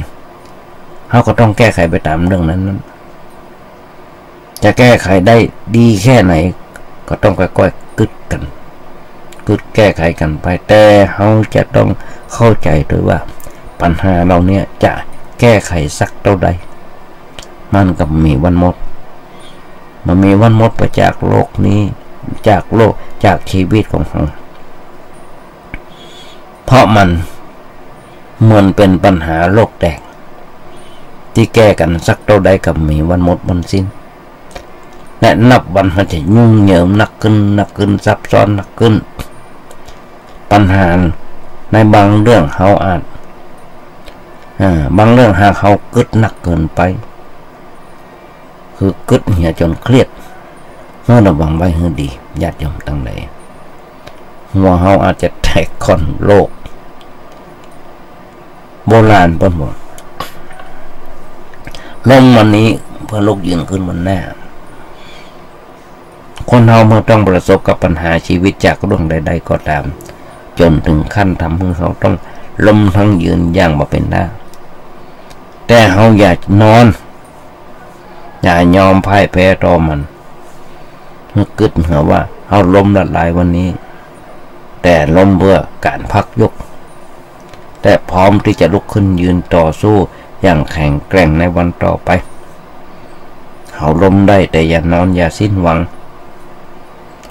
เฮาก็ต้องแก้ไขไปต๋ามเรื่องนั้นๆ จะแก้ไขได้ดีแค่ไหน ก็ต้องก้อยๆ กึ๊ดกั๋น กึ๊ดแก้ไขกั๋นไป แต่เฮาจะต้องเข้าใจ๋ตวยว่า ปัญหาเหล่าเนี้ยจะแก้ไขสักเต้าใด มันก็บ่มีวันหมด บ่มีวันหมดไปจากโลกนี้ จากโลก จากชีวิตของเฮา เพราะมันเหมือนเป๋นปัญหาโลกแตก ตี้แก้กั๋นสักเต้าใดก็บ่มีวันหมดวันสิ้น และนับวันมันจะยุ่งเหยิงหนักขึ้น หนักขึ้น ซับซ้อนหนักขึ้น ปัญหา ในบางเรื่องเฮาอาจ อ่า บางเรื่องหากเฮากึ๊ดนักเกินไป คือกึ๊ดเหียจ๋นเครียด เฮาระวังไว้หื้อดี ญาติโยมตังหลาย หัวเฮาอาจจะแตกก่อนโลก โบราณเปิ้นว่า ล้มวันนี้เพื่อลุกยืนขึ้นวันหน้า คนเฮาเมื่อต้องประสบกับปัญหาชีวิตจากเรื่องใดๆ ก็ตาม จ๋นถึงขั้นทำหื้อเฮาต้องล้มทั้งยืนอย่างบ่เป๋นท่า แต่เฮาอย่านอน อย่ายอมพ่ายแพ้ต่อมัน หื้อกึ๊ดเหียว่าเฮาล้มละลายวันนี้ แต่ล้มเพื่อก๋านพักยก แต่พร้อมตี้จะลุกขึ้นยืนต่อสู้อย่างแข็งแกร่งในวันต่อไป เฮาล้มได้แต่อย่านอนอย่าสิ้นหวัง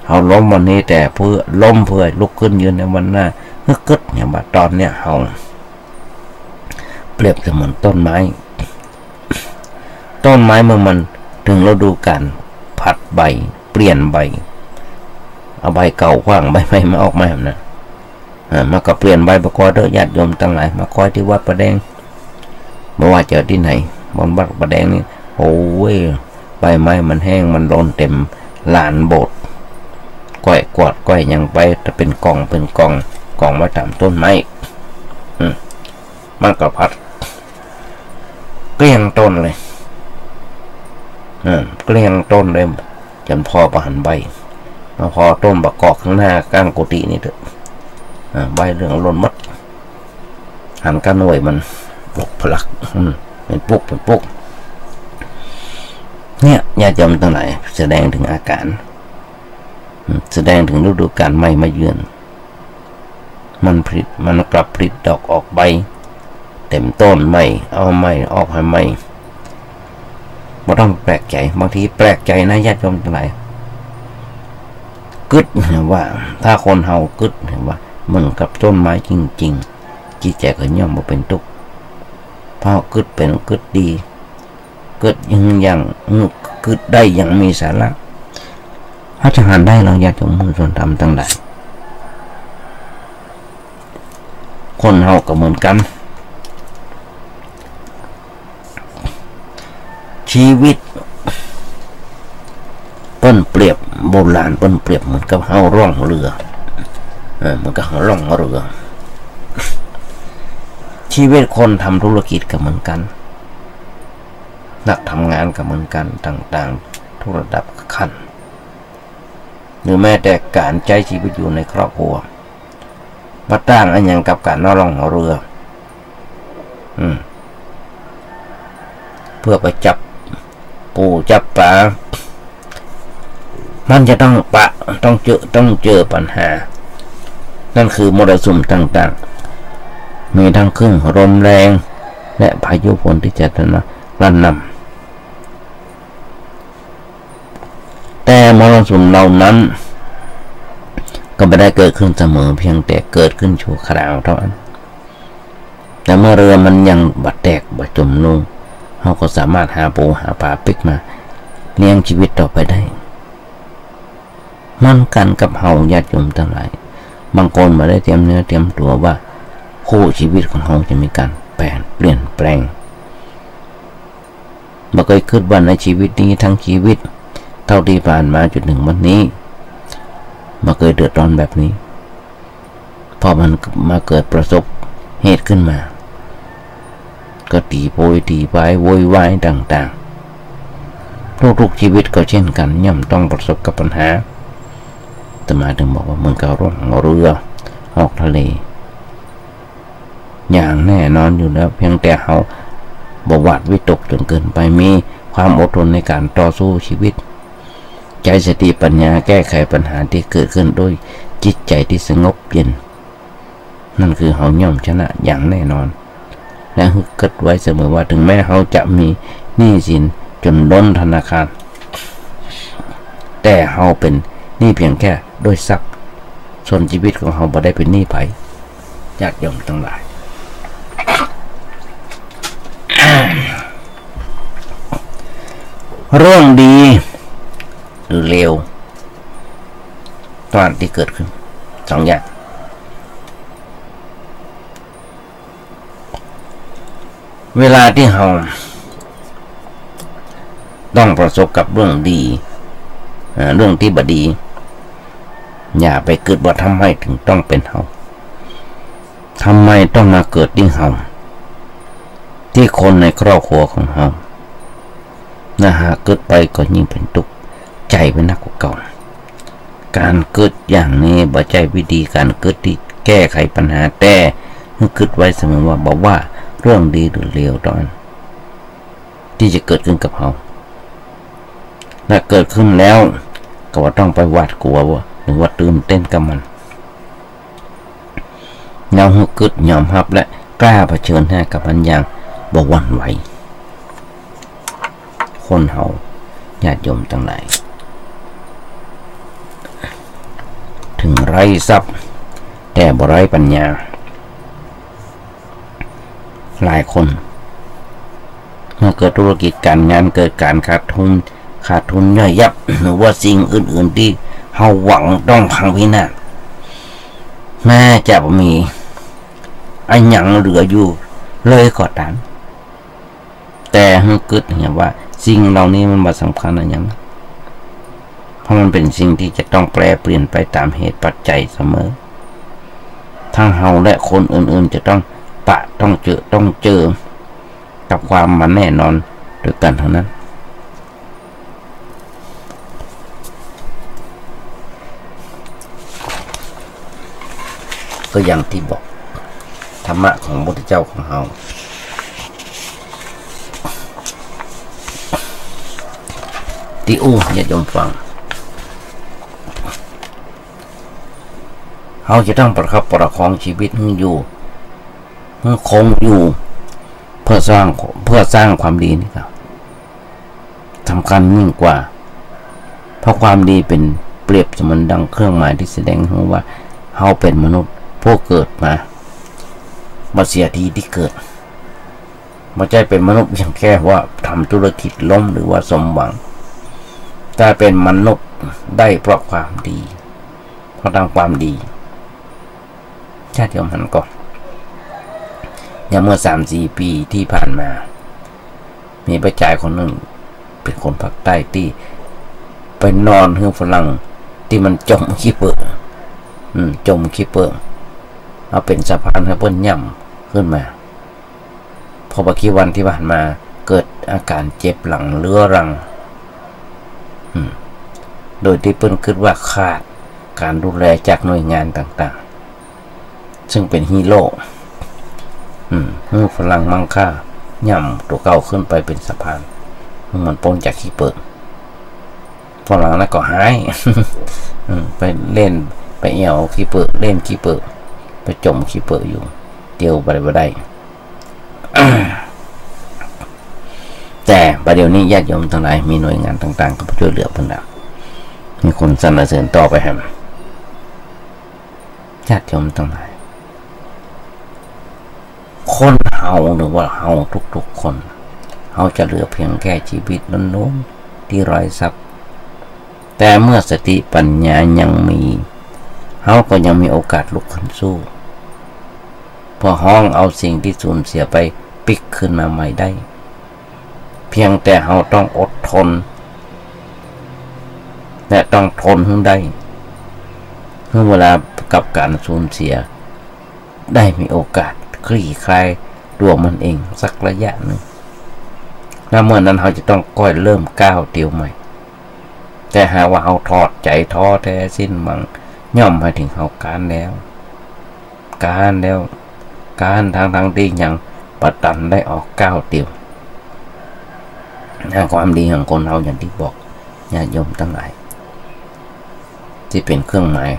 เฮาล้มวันนี้แต่เพื่อ ล้มเพื่อลุกขึ้นยืนในวันหน้า หื้อกึ๊ดเหียว่าต๋อนเนี้ยเฮา เปรียบเสมือนต้นไม้ ต้นไม้เมื่อมันถึงฤดูกาลผลัดใบ เปลี่ยนใบ เอาใบเก่าขว้าง ใบใหม่มาออกมานะ อ่า มันก็เปลี่ยนใบ บ่าก้อยเต๊อะ ญาติโยมตังหลาย บ่าก้อยตี้วัดป่าแดง บ่ว่าจะตี้ไหน บ่อนวัดป่าแดงนี่ โอ้ย ใบไม้มันแห้ง มันหล่นเต็มลานโบสถ์ ก้อยกวาดก้อยหยังไป แต่เป๋นก่องเป๋นก่อง ก่องไว้ต๋ามต้นไม้ อืม มันก็ผลัด เกลี้ยงต้นเลย เออ เกลี้ยงต้นเลย จ๋นผ่อบ่หันใบ มาผ่อต้นบ่ากอกข้างหน้าก้างกุฏินี่เต๊อะ อ่า ใบเหลืองหล่นหมด หันก้าหน่วยมัน ปุกพลัก อืม เป๋นปุก เป๋นปุก เนี่ย ญาติโยมตังหลาย แสดงถึงอาก๋าร อืม แสดงถึงฤดูกาลใหม่มาเยือน มันผลิ มันกลับผลิดอกออกใบ เต็มต้นใหม่ เอาใหม่ ออกใหม่ บ่ต้องแปลกใจ๋ บางทีแปลกใจ๋นะ ญาติโยมตังหลาย กึ๊ดเหียว่า ถ้าคนเฮากึ๊ดเหียว่าเหมือนกับต้นไม้จริงๆ จิตใจ๋ก็ย่อมบ่เป๋นตุ๊กข์ เพราะกึ๊ดเป๋น กึ๊ดดี กึ๊ดอย่าง อย่าง กึ๊ดได้อย่างมีสาระ เฮาจะหันได้ เฮาอยากจะมุ่งส่วนธรรมตังหลาย คนเฮาก็เหมือนกั๋น ชีวิตเปิ้นเปรียบ โบราณเปิ้นเปรียบเหมือนกับเฮาล่องเรือ เออ เหมือนกับเฮาล่องเรือ ชีวิตคนทำธุรกิจก็เหมือนกั๋น นักทำงานก็เหมือนกั๋น ต่างๆ ทุกระดับขั้น หรือแม้แต่ก๋านใจ๊ชีวิตอยู่ในครอบครัว บ่ต่างอะหยังกับก๋านเฮาล่องเรือ อืม เพื่อไปจับปูจับป๋า มันจะต้องปะ ต้องเจอ ต้องเจอปัญหา นั่นคือมรสุมต่างๆ มีทั้งคลื่นลมแรง และพายุฝนที่จะกระหน่ำ แต่มรสุมเหล่านั้นก็บ่ได้เกิดขึ้นเสมอ เพียงแต่เกิดขึ้นชั่วคราวเต้าอั้น แต่เมื่อเรือมันยังบ่แตกบ่จ๋มลง เฮาก็สามารถหาปูหาป๋าปิ๊กมาเลี้ยงชีวิตต่อไปได้ เหมือนกั๋นกับเฮาญาติโยมตังหลาย บางคนบ่ได้เตรียมเนื้อเตรียมตั๋วว่าคู่ชีวิตของเฮาจะมีก๋านแปลง เปลี่ยนแปลง บ่เกยกึ๊ดว่าในชีวิตนี้ทั้งชีวิต เต้าตี้ผ่านมาจ๋นเถิงวันนี้ บ่เกยเดือดร้อนแบบนี้ พอมันมาเกิดประสบเหตุขึ้นมา ก็ตี๋โพยตี๋พายโวยวายต่างๆ ทุกๆ ชีวิตก็เช่นกั๋น ย่อมต้องประสบกับปัญหา อาตมาจึงบอกว่าเหมือนกับล่องเรือออกทะเล อย่างแน่นอนอยู่แล้ว เพียงแต่เฮาบ่หวาดวิตกจ๋นเกินไป มีความอดทนในก๋านต่อสู้ชีวิต ใจ๊สติปัญญาแก้ไขปัญหาตี้เกิดขึ้นด้วยจิตใจ๋ตี้สงบเย็น นั่นคือเฮาย่อมชนะอย่างแน่นอน และหื้อกึ๊ดไว้เสมอว่าถึงแม้เฮาจะมีหนี้สินจ๋นล้นธนาคาร แต่เฮาเป๋นหนี้เพียงแค่ด้วยทรัพย์ ส่วนชีวิตของเฮาบ่ได้เป๋นหนี้ใผ ญาติโยมตังหลาย เรื่องดีหรือเลว ตอนตี้เกิดขึ้นสองอย่าง เ เวลาตี้เฮาต้องประสบกับเรื่องดี เอ่อ เรื่องตี้บ่ดี อย่าไปกึ๊ดว่าทำไมถึงต้องเป๋นเฮา ทำไมต้องมาเกิดตี้เฮา ตี้คนในครอบครัวของเฮา ถ้าหากกึ๊ดไปก็ยิ่งเป๋นตุ๊กข์ใจ๋ไปนักกว่าเก่า ก๋านกึ๊ดอย่างนี้บ่ใจ้วิธีก๋านกึ๊ดตี้แก้ไขปัญหา แต่หื้อกึ๊ดไว้เสมอว่า บ่ว่าเรื่องดีหรือเลวตอนตี้จะเกิดขึ้นกับเฮา ถ้าเกิดขึ้นแล้วก็บ่ต้องไปหวาดกลัวว่า หรือว่าตื่นเต้นกับมัน เฮาหื้อกึ๊ดยอมฮับและกล้าเผชิญหน้ากับมันอย่างบ่หวั่นไหว คนเฮา ญาติโยมตังหลาย ถึงไร้ทรัพย์ แต่บ่ไร้ปัญญา หลายคนเมื่อเกิดธุรกิจก๋านงานเกิดก๋านขาดทุน ขาดทุนย่อยยับ หรือว่าสิ่งอื่นๆตี้เฮาหวังต้องพังพินาศ แม้จะบ่มีอะหยังเหลืออยู่เลยก็ต๋าม แต่หื้อกึ๊ดเหียว่าสิ่งเหล่านี้มันบ่สำคัญอะหยัง เพราะมันเป๋นสิ่งตี้จะต้องแปรเปลี่ยนไปต๋ามเหตุปัจจัยเสมอ ทั้งเฮาและคนอื่นๆจะต้องปะ ต้องเจอ ต้องเจอกับความบ่แน่นอนด้วยกั๋นเท่านั้น ก็อย่างตี้บอก ธรรมะของพระพุทธเจ้าของเฮา ตี้อู้ญาติโยมฟัง เฮาจะต้องประคับประคองชีวิตหื้ออยู่ หื้อคงอยู่ เพื่อสร้าง เพื่อสร้างความดีนี่ครับ สำคัญยิ่งกว่า เพราะความดีเป๋นเปรียบเสมือนดังเครื่องหมายตี้แสดงหื้อว่าเฮาเป๋นมนุษย์ผู้เกิดมา บ่เสียทีตี้เกิด บ่ใจ้เป๋นมนุษย์เพียงแค่ว่าทำธุรกิจล้มหรือว่าสมหวัง แต่เป๋นมนุษย์ได้เพราะความดี เพราะทำความดี ญาติโยมหันก่อ อย่างเมื่อสามสี่ปี๋ตี้ผ่านมา มีป้าจายคนนึ่ง เป๋นคนภาคใต้ตี้ไปนอนหื้อฝรั่งตี้มันจ๋มขี้เปื้อ อืม จ๋มขี้เปื้อ เอาเป๋นสะพานหื้อเปิ้นย่ำขึ้นมา พอบ่กี่วันตี้ผ่านมาเกิดอาก๋านเจ็บหลังเรื้อรัง อืม โดยตี้เปิ้นกึ๊ดว่าขาดก๋านดูแลจากหน่วยงานต่างๆ ซึ่งเป๋นฮีโร่ อืม หื้อฝรั่งมังค่าย่ำตั๋วเก่าขึ้นไปเป๋นสะพาน หื้อมันป๊นจากขี้เปื้อ ฝรั่งนั้นก็หาย อืม ไปเล่น ไปแอ่วขี้เปื้อ เล่นขี้เปื้อ ไปจ๋มขี้เปื้ออยู่ เตียวไปบ่ได้ แต่บ่าเดี่ยวนี้ญาติโยมตังหลายมีหน่วยงานต่างๆ ก็ไปจ้วยเหลือเปิ้นแล้ว มีคนสรรเสริญต่อไปแหม ญาติโยมตังหลาย คนเฮาหรือว่าเฮาทุกๆ คน เฮาจะเหลือเพียงแค่ชีวิตล้วนๆ ตี้ไร้ทรัพย์ แต่เมื่อสติปัญญายังมี เฮาก็ยังมีโอกาสลุกขึ้นสู้ เพื่อฮ้องเอาสิ่งตี้สูญเสียไปปิ๊กคืนมาใหม่ได้ เพียงแต่เฮาต้องอดทน และต้องทนหื้อได้ หื้อเวลากับก๋านสูญเสียได้มีโอกาสคลี่คลายตั๋วมันเองสักระยะนึ่ง แล้วเมื่อนั้นเฮาจะต้องก้อยเริ่มก้าวเตียวใหม่ แต่หากว่าเฮาถอดใจ๋ท้อแท้สิ้นหวัง ย่อมหมายเถิงเฮาก๊านแล้ว ก๊านแล้ว ก๊านตังๆ ตี้ยังบ่ตันได้ออกก้าวเตียว ความดีของคนเฮาอย่างตี้บอกญาติโยมตังหลาย ตี้เป๋นเครื่องหมาย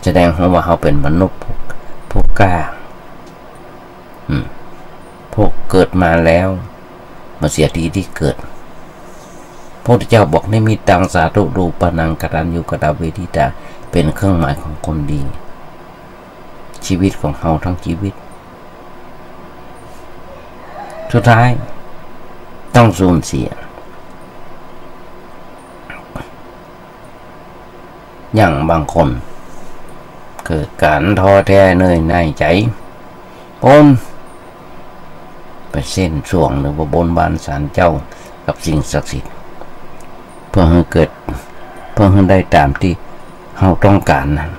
แสดงว่าเฮาเป๋นมนุษย์ผู้ ผู้กล้า อืม ผู้เกิดมาแล้ว บ่เสียทีตี้เกิด พระพุทธเจ้าบอก นิมิตตังสาธุรูปานัง กตัญญูกตเวทิตา เป๋นเครื่องหมายของคนดี ชีวิตของเฮาทั้งชีวิต สุดท้ายต้องสูญเสีย อย่างบางคนเกิดก๋านท้อแท้เหนื่อยหน่ายใจ๋ ป๊น ไปเส้นสรวงหรือว่าบนบานศาลเจ้ากับสิ่งศักดิ์สิทธิ์ เพื่อหื้อเกิด เพื่อหื้อได้ต๋ามตี้เฮาต้องก๋านนั้น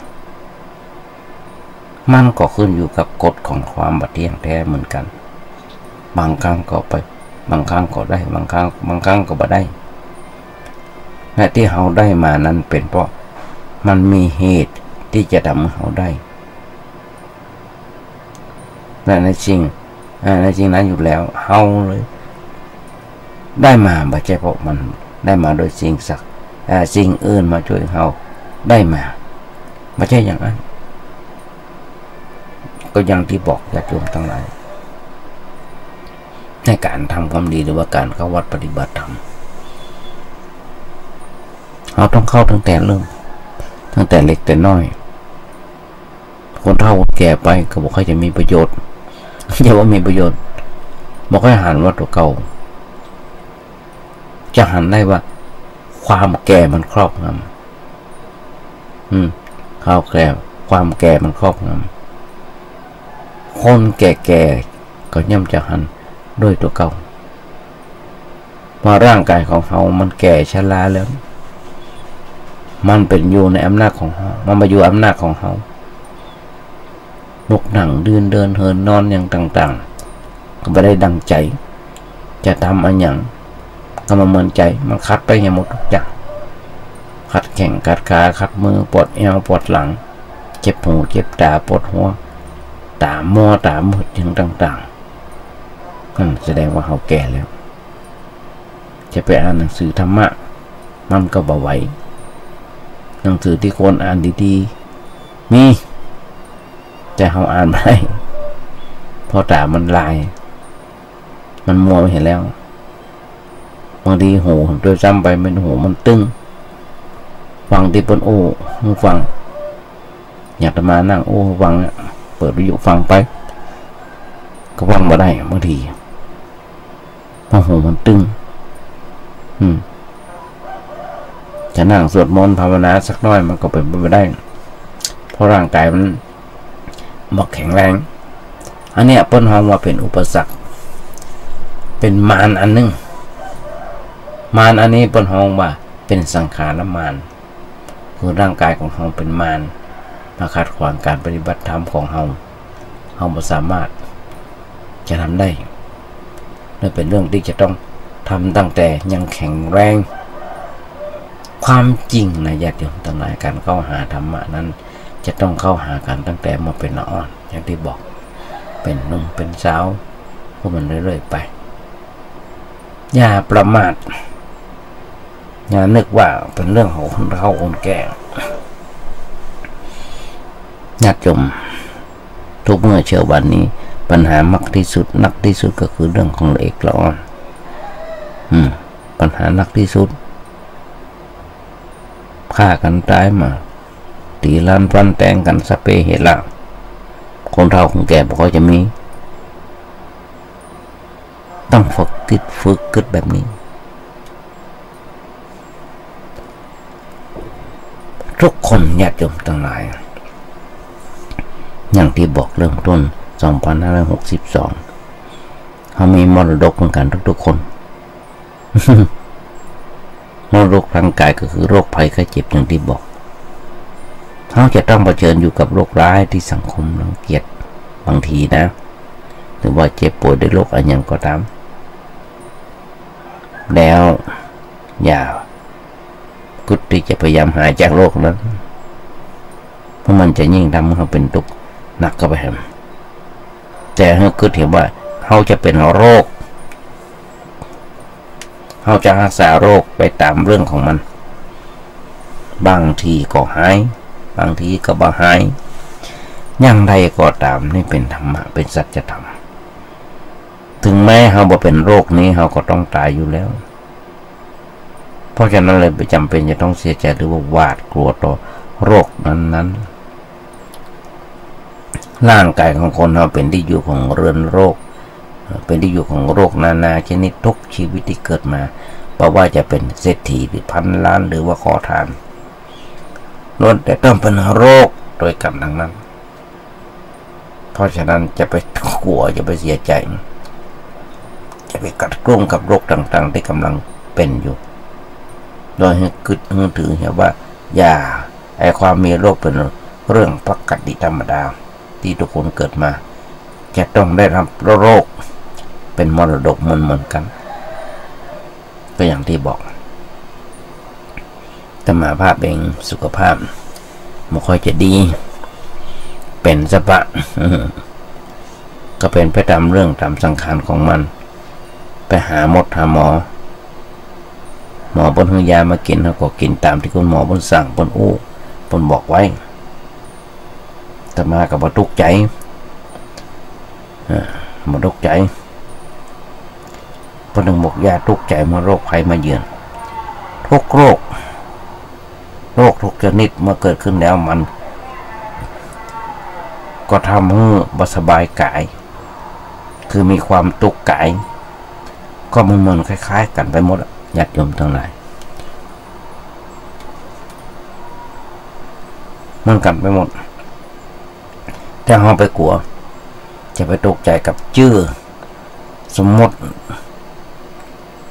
มันก็ขึ้นอยู่กับกฎของความบ่เที่ยงแท้เหมือนกั๋น บางครั้งก็ไป บางครั้งก็ได้ บางครั้ง บางครั้งก็บ่ได้ และตี้เฮาได้มานั้นเป๋นเพราะมันมีเหตุตี้จะทำหื้อเฮาได้ และในสิ่ง อ่า ในสิ่งนั้นอยู่แล้ว เฮาเลยได้มา บ่ใจ้เพราะมันได้มาโดยสิ่งศักดิ์ อ่า สิ่งอื่นมาจ้วยเฮาได้มา บ่ใจ้อย่างนั้น ก็อย่างตี้บอกญาติโยมตังหลาย ในก๋านทำความดีหรือว่าก๋านเข้าวัดปฏิบัติธรรม เฮาต้องเข้าตั้งแต่เริ่ม ตั้งแต่เล็กแต่น้อย คนเฒ่าคนแก่ไปก็บ่ค่อยจะมีประโยชน์ จะว่ามีประโยชน์ บ่ค่อยหันว่าตั๋วเก่า จะหันได้ว่าความแก่มันครอบงำ อืม ความแก่ ความแก่มันครอบงำ คนแก่ๆ ก็ย่อมจะหันด้วยตั๋วเก่า ว่าร่างกายของเฮามันแก่ชราแล้ว มันเป๋นอยู่ในอำนาจของเฮา มันมาอยู่อำนาจของเฮา ลุกนั่งยืนเดินเหินนอนอย่างต่างๆ ก็บ่ได้ดังใจ๋ จะทำอะหยังก็บ่เหมือนใจ๋ มันขัดไปหมดทุกอย่าง ขัดแข้งขัดขา ขัดมือ ปวดแอวปวดหลัง เจ็บหูเจ็บต๋า ปวดหัว ต๋ามัวต๋ามืดอย่างต่างๆ นั่นแสดงว่าเฮาแก่แล้ว จะไปอ่านหนังสือธรรมะ มันก็บ่ไหว หนังสือตี้ควรอ่านดีๆ มี แต่เฮาอ่านบ่ได้ เพราะต๋ามันลาย มันมัวไปเหียแล้ว บางทีหูด้วยซ้ำไป แม่นหูมันตึง ฟังตี้เปิ้นอู้ หูฟัง อย่างอาตมานั่งอู้ฟังเนี่ย เปิดวิทยุฟังไป ก็ฟังบ่ได้บางที เพราะหูมันตึง อืม จะนั่งสวดมนต์ภาวนาสักหน้อยมันก็เป๋นไปบ่ได้ เพราะร่างกายมันบ่แข็งแรง อันเนี้ยเปิ้นฮ้องว่าเป๋นอุปสรรค เป๋นมารอันนึ่ง มารอันนี้เปิ้นฮ้องว่าเป๋นสังขารมาร คือร่างกายของเฮาเป๋นมาร มาขัดขวางก๋านปฏิบัติธรรมของเฮา เฮาบ่สามารถจะทำได้ และเป๋นเรื่องตี้จะต้องทำตั้งแต่ยังแข็งแรง ความจริงนะญาติโยมตังหลาย ก๋านเข้าหาธรรมะนั้น จะต้องเข้าหากั๋นตั้งแต่เมื่อเป๋นละอ่อน อย่างตี้บอก เป๋นหนุ่มเป๋นสาว พวกมันเรื่อยๆ ไป อย่าประมาท อย่านึกว่าเป๋นเรื่องของคนเฒ่าคนแก่ ญาติโยม ทุกเมื่อเช้าวันนี้ ปัญหามักตี้สุด นักตี้สุดก็คือเรื่องของละเอกละอ่อน อืม ปัญหานักตี้สุด ฆ่ากั๋นต๋ายมา ตี๋ล้านฟันแตงกั๋น สัพเพเหระ คนเฒ่าคนแก่บ่ค่อยจะมี ต้องฝึกกึ๊ด ฝึกกึ๊ดแบบนี้ ทุกคนญาติโยมตังหลาย อย่างตี้บอกเริ่มต้น สองพันห้าร้อยหกสิบสอง เฮามีมรดกเหมือนกั๋นทุกๆ คน มรดกทางกายก็คือโรคภัยไข้เจ็บอย่างตี้บอก เฮาจะต้องเผชิญอยู่กับโรคร้ายตี้สังคมรังเกียจบางทีนะ หรือว่าเจ็บป่วยด้วยโรคอะหยังก็ต๋าม แล้วอย่ากึ๊ดตี้จะพยายามหายจากโรคนั้น เพราะมันจะยิ่งทำหื้อเฮาเป๋นตุ๊กข์หนักเข้าไปแหม แต่หื้อกึ๊ดเหียว่าเฮาจะเป๋นโรค เฮาจะฮักษาโรคไปต๋ามเรื่องของมัน บางทีก็หาย บางทีก็บ่หาย อย่างใดก็ต๋าม นี่เป๋นธรรมะ เป๋นสัจธรรม ถึงแม้เฮาบ่เป๋นโรคนี้ เฮาก็ต้องต๋ายอยู่แล้ว เพราะฉะนั้นเลยบ่จ๋ำเป๋นจะต้องเสียใจ๋หรือว่าหวาดกลัวต่อโรคนั้นๆ ร่างกายของคนเฮาเป๋นตี้อยู่ของเรือนโรค เป๋นตี้อยู่ของโรคนานาชนิดทุกชีวิตตี้เกิดมา บ่ว่าจะเป๋นเศรษฐีหรือพันล้านหรือว่าขอทาน ล้วนแต่ต้องเป๋นโรคตวยกั๋นตังนั้น เพราะฉะนั้นจะไปกลัว จะไปเสียใจ๋ ไปกัดกลุ้มกับโรคต่างๆ ตี้ก่ำลังเป๋นอยู่ โดยหื้อกึ๊ดหื้อถือเหียว่า อย่า ไอ้ความมีโรคเป๋นเรื่องปกติธรรมดา ตี้ทุกคนเกิดมา จะต้องได้ฮับโรคเป๋นมรดกเหมือนๆ กั๋น ก็อย่างตี้บอก อาตมาภาพเองสุขภาพบ่ค่อยจะดี เป๋นสะบะ ก็เป๋นไปต๋ามเรื่องต๋ามสังขารของมัน ไปหาหมดหาหมอ หมอเปิ้นหื้อยามากิ๋น เฮาก็กิ๋นต๋ามตี้คุณหมอเปิ้นสั่ง เปิ้นอู้ เปิ้นบอกไว้ อาตมาก็บ่ตุ๊กใจ๋ อ่า บ่ตุ๊กใจ๋ เปิ้นถึงบอกอย่าตุ๊กใจ๋เมื่อโรคภัยมาเยือน ทุกโรค โรคทุกชนิดเมื่อเกิดขึ้นแล้วมัน ก็ทำหื้อบ่สบายก๋าย คือมีความตุ๊กก๋าย ก็เหมือนๆ คล้ายๆ กั๋นไปหมดอะ ญาติโยมตังหลาย เหมือนกั๋นไปหมด แต่เฮาไปกั๋ว จะไปตุ๊กใจ๋กับจื้อสมมุติ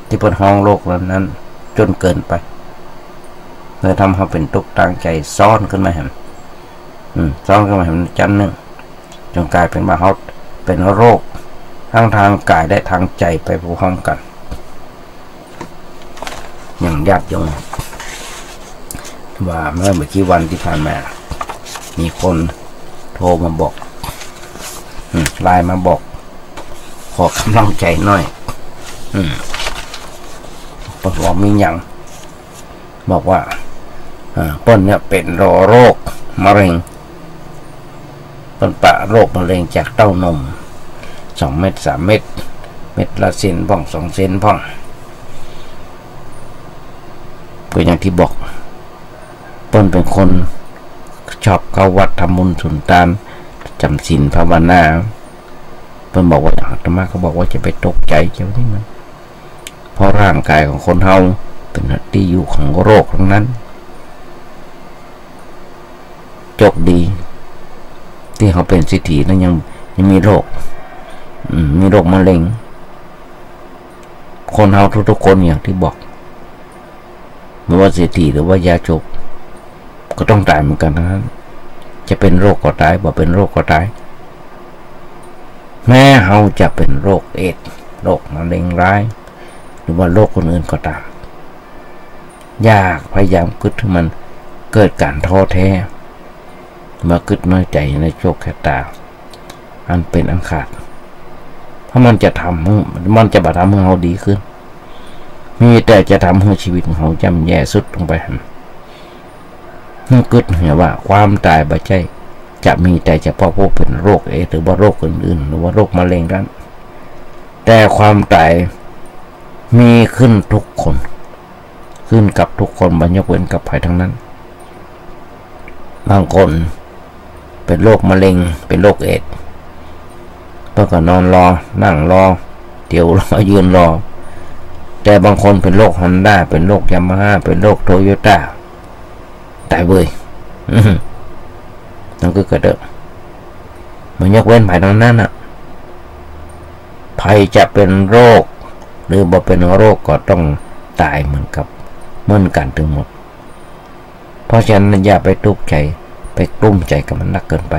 ตี้เปิ้นฮ้องโรคนั้นๆ จ๋นเกินไป เลยทำเฮาเป๋นตุ๊กตางใจ๋ซ้อนขึ้นมาแหม อืม ซ้อนขึ้นมาแหมจั้นนึ่ง จ๋นก๋ายเป๋นว่าเฮาเป๋นโรค ตังตางก๋ายและตางใจ๋ไปพร้อมๆ กั๋น อย่างญาติโยม ว่าเมื่อ บ่กี่วันตี้ผ่านมา มีคนโทรมาบอก อืม ไลน์มาบอก ขอก๋ำลังใจ๋หน้อย อืม เปิ้นบอกมีหยัง บอกว่า อ่า เปิ้นเนี่ยเป๋นโรคมะเร็ง เปิ้นปะโรคมะเร็งจากเต้านม สองเม็ด สามเม็ด เม็ดละเซนพ่อง สองเซนพ่อง ก็อย่างตี้บอก เปิ้นเป๋นคนชอบเข้าวัดทำบุญสุนตาน จ๋ำศีลภาวนา เปิ้นบอกว่า อาตมาก็บอกว่าจะไปตุ๊กใจ๋ จะนี่มัน เพราะร่างก๋ายของคนเฮาเป๋นตี้อยู่ของโรคตังนั้น โจคดีตี้เฮาเป๋นเศรษฐีแล้วยัง ยังมีโรค อืม มีโรคมะเร็ง คนเฮาทุกๆ คนอย่างตี้บอก บ่ว่าเศรษฐีหรือว่ายากจน ก็ต้องต๋ายเหมือนกั๋นตังนั้น จะเป๋นโรคก็ต๋าย บ่เป๋นโรคก็ต๋าย แม้เฮาจะเป๋นโรคเอดส์ โรคมะเร็งร้าย หรือว่าโรคอื่นๆ ก็ต๋าม อย่าพยายามกึ๊ดหื้อมันเกิดก๋านท้อแท้ บ่ากึ๊ดน้อยใจ๋ในโจคชะต๋า อันเป๋นอันขาด เพราะมันจะทำหื้อ มันจะบ่ทำหื้อเฮาดีขึ้น มีแต่จะทำหื้อชีวิตของเฮาย่ำแย่ทรุดลงไปหั้น หื้อกึ๊ดเหียว่าความต๋ายบ่ใจ้จะมีแต่เฉพาะผู้เป๋นโรคเอดส์ หรือว่าโรคอื่นๆ หรือว่าโรคมะเร็งนั้น แต่ความต๋ายมีขึ้นทุกคน ขึ้นกับทุกคน บ่ยกเว้นกับใผตังนั้น บางคนเป๋นโรคมะเร็ง เป๋นโรคเอดส์ เปิ้นก็นอนรอ นั่งรอ เตียวรอ ยืนรอ แต่บางคนเป๋นโรคฮอนด้า เป๋นโรคยามาฮ่า เป๋นโรคโตโยต้า ต๋ายเว้ย อืม นั่นก็เกิดเด้อ บ่ยกเว้นใผตังนั้นน่ะ ใผจะเป๋นโรค หรือบ่เป๋นโรคก็ต้องต๋ายเหมือนกับ เหมือนกั๋นตึงหมด เพราะฉะนั้นอย่าไปตุ๊กใจ๋ ไปกลุ้มใจ๋กับมันนักเกินไป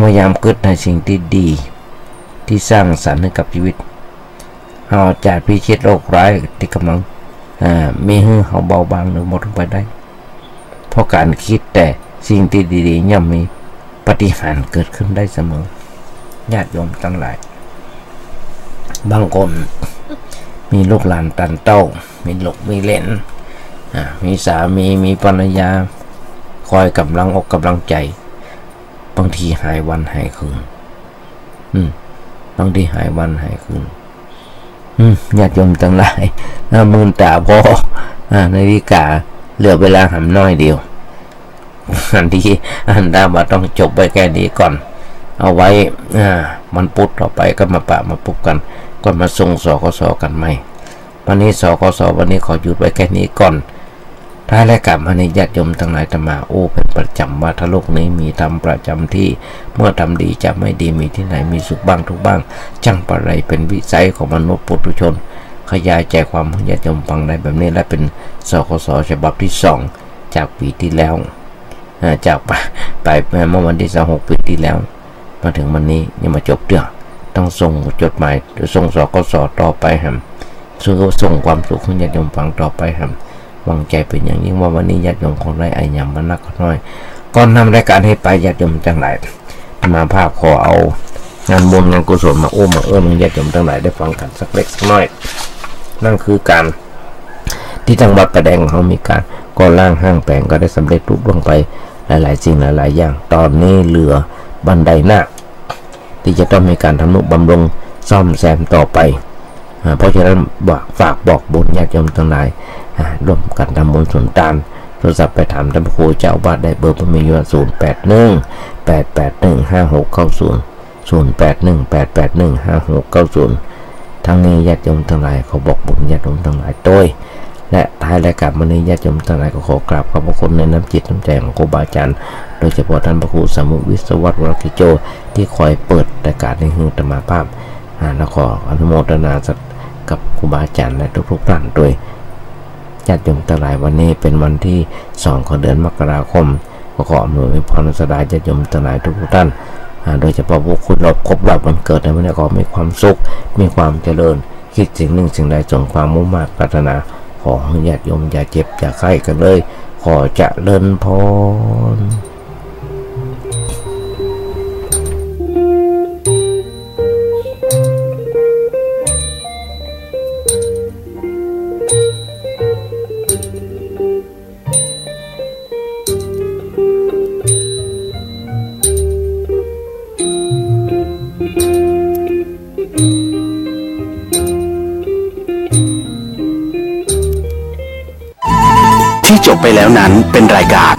พยายามกึ๊ดในสิ่งตี้ดี ตี้สร้างสรรค์หื้อกับชีวิต เฮาจะพิชิตโรคร้ายตี้ก่ำลัง อ่า มีหื้อเฮาเบาบางหรือหมดลงไปได้ เพราะก๋านกึ๊ดแต่สิ่งตี้ดีๆ ย่อมมีปาฏิหาริย์เกิดขึ้นได้เสมอ ญาติโยมตังหลาย บางคนมีลูกหลานตันเต้า มีลูกมีเหลน อ่า มีสามี มีภรรยา คอยก๋ำลังอกก๋ำลังใจ๋ บางทีหายวันหายคืน อืม บางทีหายวันหายคืน อืม ญาติโยมตังหลาย อ่า มื่นต๋าผ่อ อ่า นาฬิก๋าเหลือเวลาหำน้อยเดียว อันตี้ อันต๋าว่าต้องจบไว้แค่นี้ก่อน เอาไว้ อ่า วันพุธต่อไปก็มาปะมาพบกั๋น ก็มาส่ง สคส กั๋นใหม่ วันนี้ สคส วันนี้ขอหยุดไว้แค่นี้ก่อน ท ท้ายรายการวันนี้ญาติโยมตังหลาย อาตมาอู้เป๋นประจ๋ำว่า ถ้าโลกนี้มีธรรมประจ๋ำตี้ เมื่อทำดีจะไม่ดี มีตี้ไหนมีสุขบ้างทุกข์บ้าง จั่งปะไรเป๋นวิสัยของมนุษย์ปุถุชน ขยายใจ๋ความหื้อญาติโยมฟังได้แบบนี้ และเป๋น สกส ฉบับตี้สอง จากปี๋ตี้แล้ว อ่า จากไป ไป เมื่อวันตี้ซาวหกปี๋ตี้แล้ว มาเถิงวันนี้ยังบ่จบเตื้อ ต้องส่งจดหมาย ส่ง สกส ต่อไปแหม ส่ง ส่งความสุขหื้อญาติโยมฟังต่อไปแหม หวังใจ๋เป๋นอย่างยิ่งว่าวันนี้ญาติโยมคงได้อาหยังบ่นักก็น้อย ก่อนนำรายการหื้อไป ญาติโยมตังหลาย อาตมาภาพขอเอางานบุญงานกุศลมาอู้มาเอื้อนหื้อญาติโยมตังหลายได้ฟังกั๋นสักเล็กสักน้อย นั่นคือก๋านตี้ตางวัดป่าแดงของเฮามีก๋านก่อสร้างห้างแป๋งก็ได้สำเร็จลุล่วงไปหลายๆ สิ่งหลายๆ อย่าง ต๋อนนี้เหลือบันไดนาค ตี้จะต้องมีก๋านทำนุบำรุงซ่อมแซมต่อไป อ่า เพราะฉะนั้นบอก ฝากบอกบุญญาติโยมตังหลาย อ่า ร่วมกั๋นทำบุญสุนตาน โทรศัพท์ไปถามต้านพระครูเจ้าอาวาสได้ เบอร์ผู้มีอยู่ ศูนย์แปดหนึ่ง แปดแปดหนึ่ง ห้าหกเก้าศูนย์ ศูนย์แปดหนึ่ง แปดแปดหนึ่ง ห้าหกเก้าศูนย์ ทั้งนี้ญาติโยมตังหลายขอบอกบุญญาติโยมตังหลายตวย และท้ายรายการวันนี้ญาติโยมตังหลายก็ขอกราบขอบพระคุณในน้ำจิตน้ำใจ๋ของครูบาอาจ๋ารย์ โดยเฉพาะต้านพระครูสามุวิศวัตร วรกิจโจ ตี้คอยเปิดรายการนี้หื้ออาตมาภาพ อ่า แล้วขออนุโมทนาสาธุกับครูบาอาจ๋ารย์และทุกๆ ต้านตวย ญาติโยมตังหลาย วันนี้เป๋นวันตี้สองของเดือนมกราคม ก็ขออำนวยอวยพรสดาญาติโยมตังหลายทุกๆ ต้าน อ่า โดยเฉพาะผู้ครบรอบ ครบรอบวันเกิดในวันนี้ ขอมีความสุข มีความเจริญ คิดสิ่งนึ่งสิ่งใดสมความมุ่งมาดปรารถนา ขอหื้อญาติโยมอย่าเจ็บอย่าไข้กั๋นเลย ขอเจริญพร ที่จบไปแล้วนั้นเป็นรายการ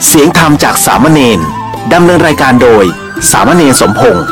เสียงธรรมจากสามเณร ดำเนินรายการโดยสามเณรสมพงษ์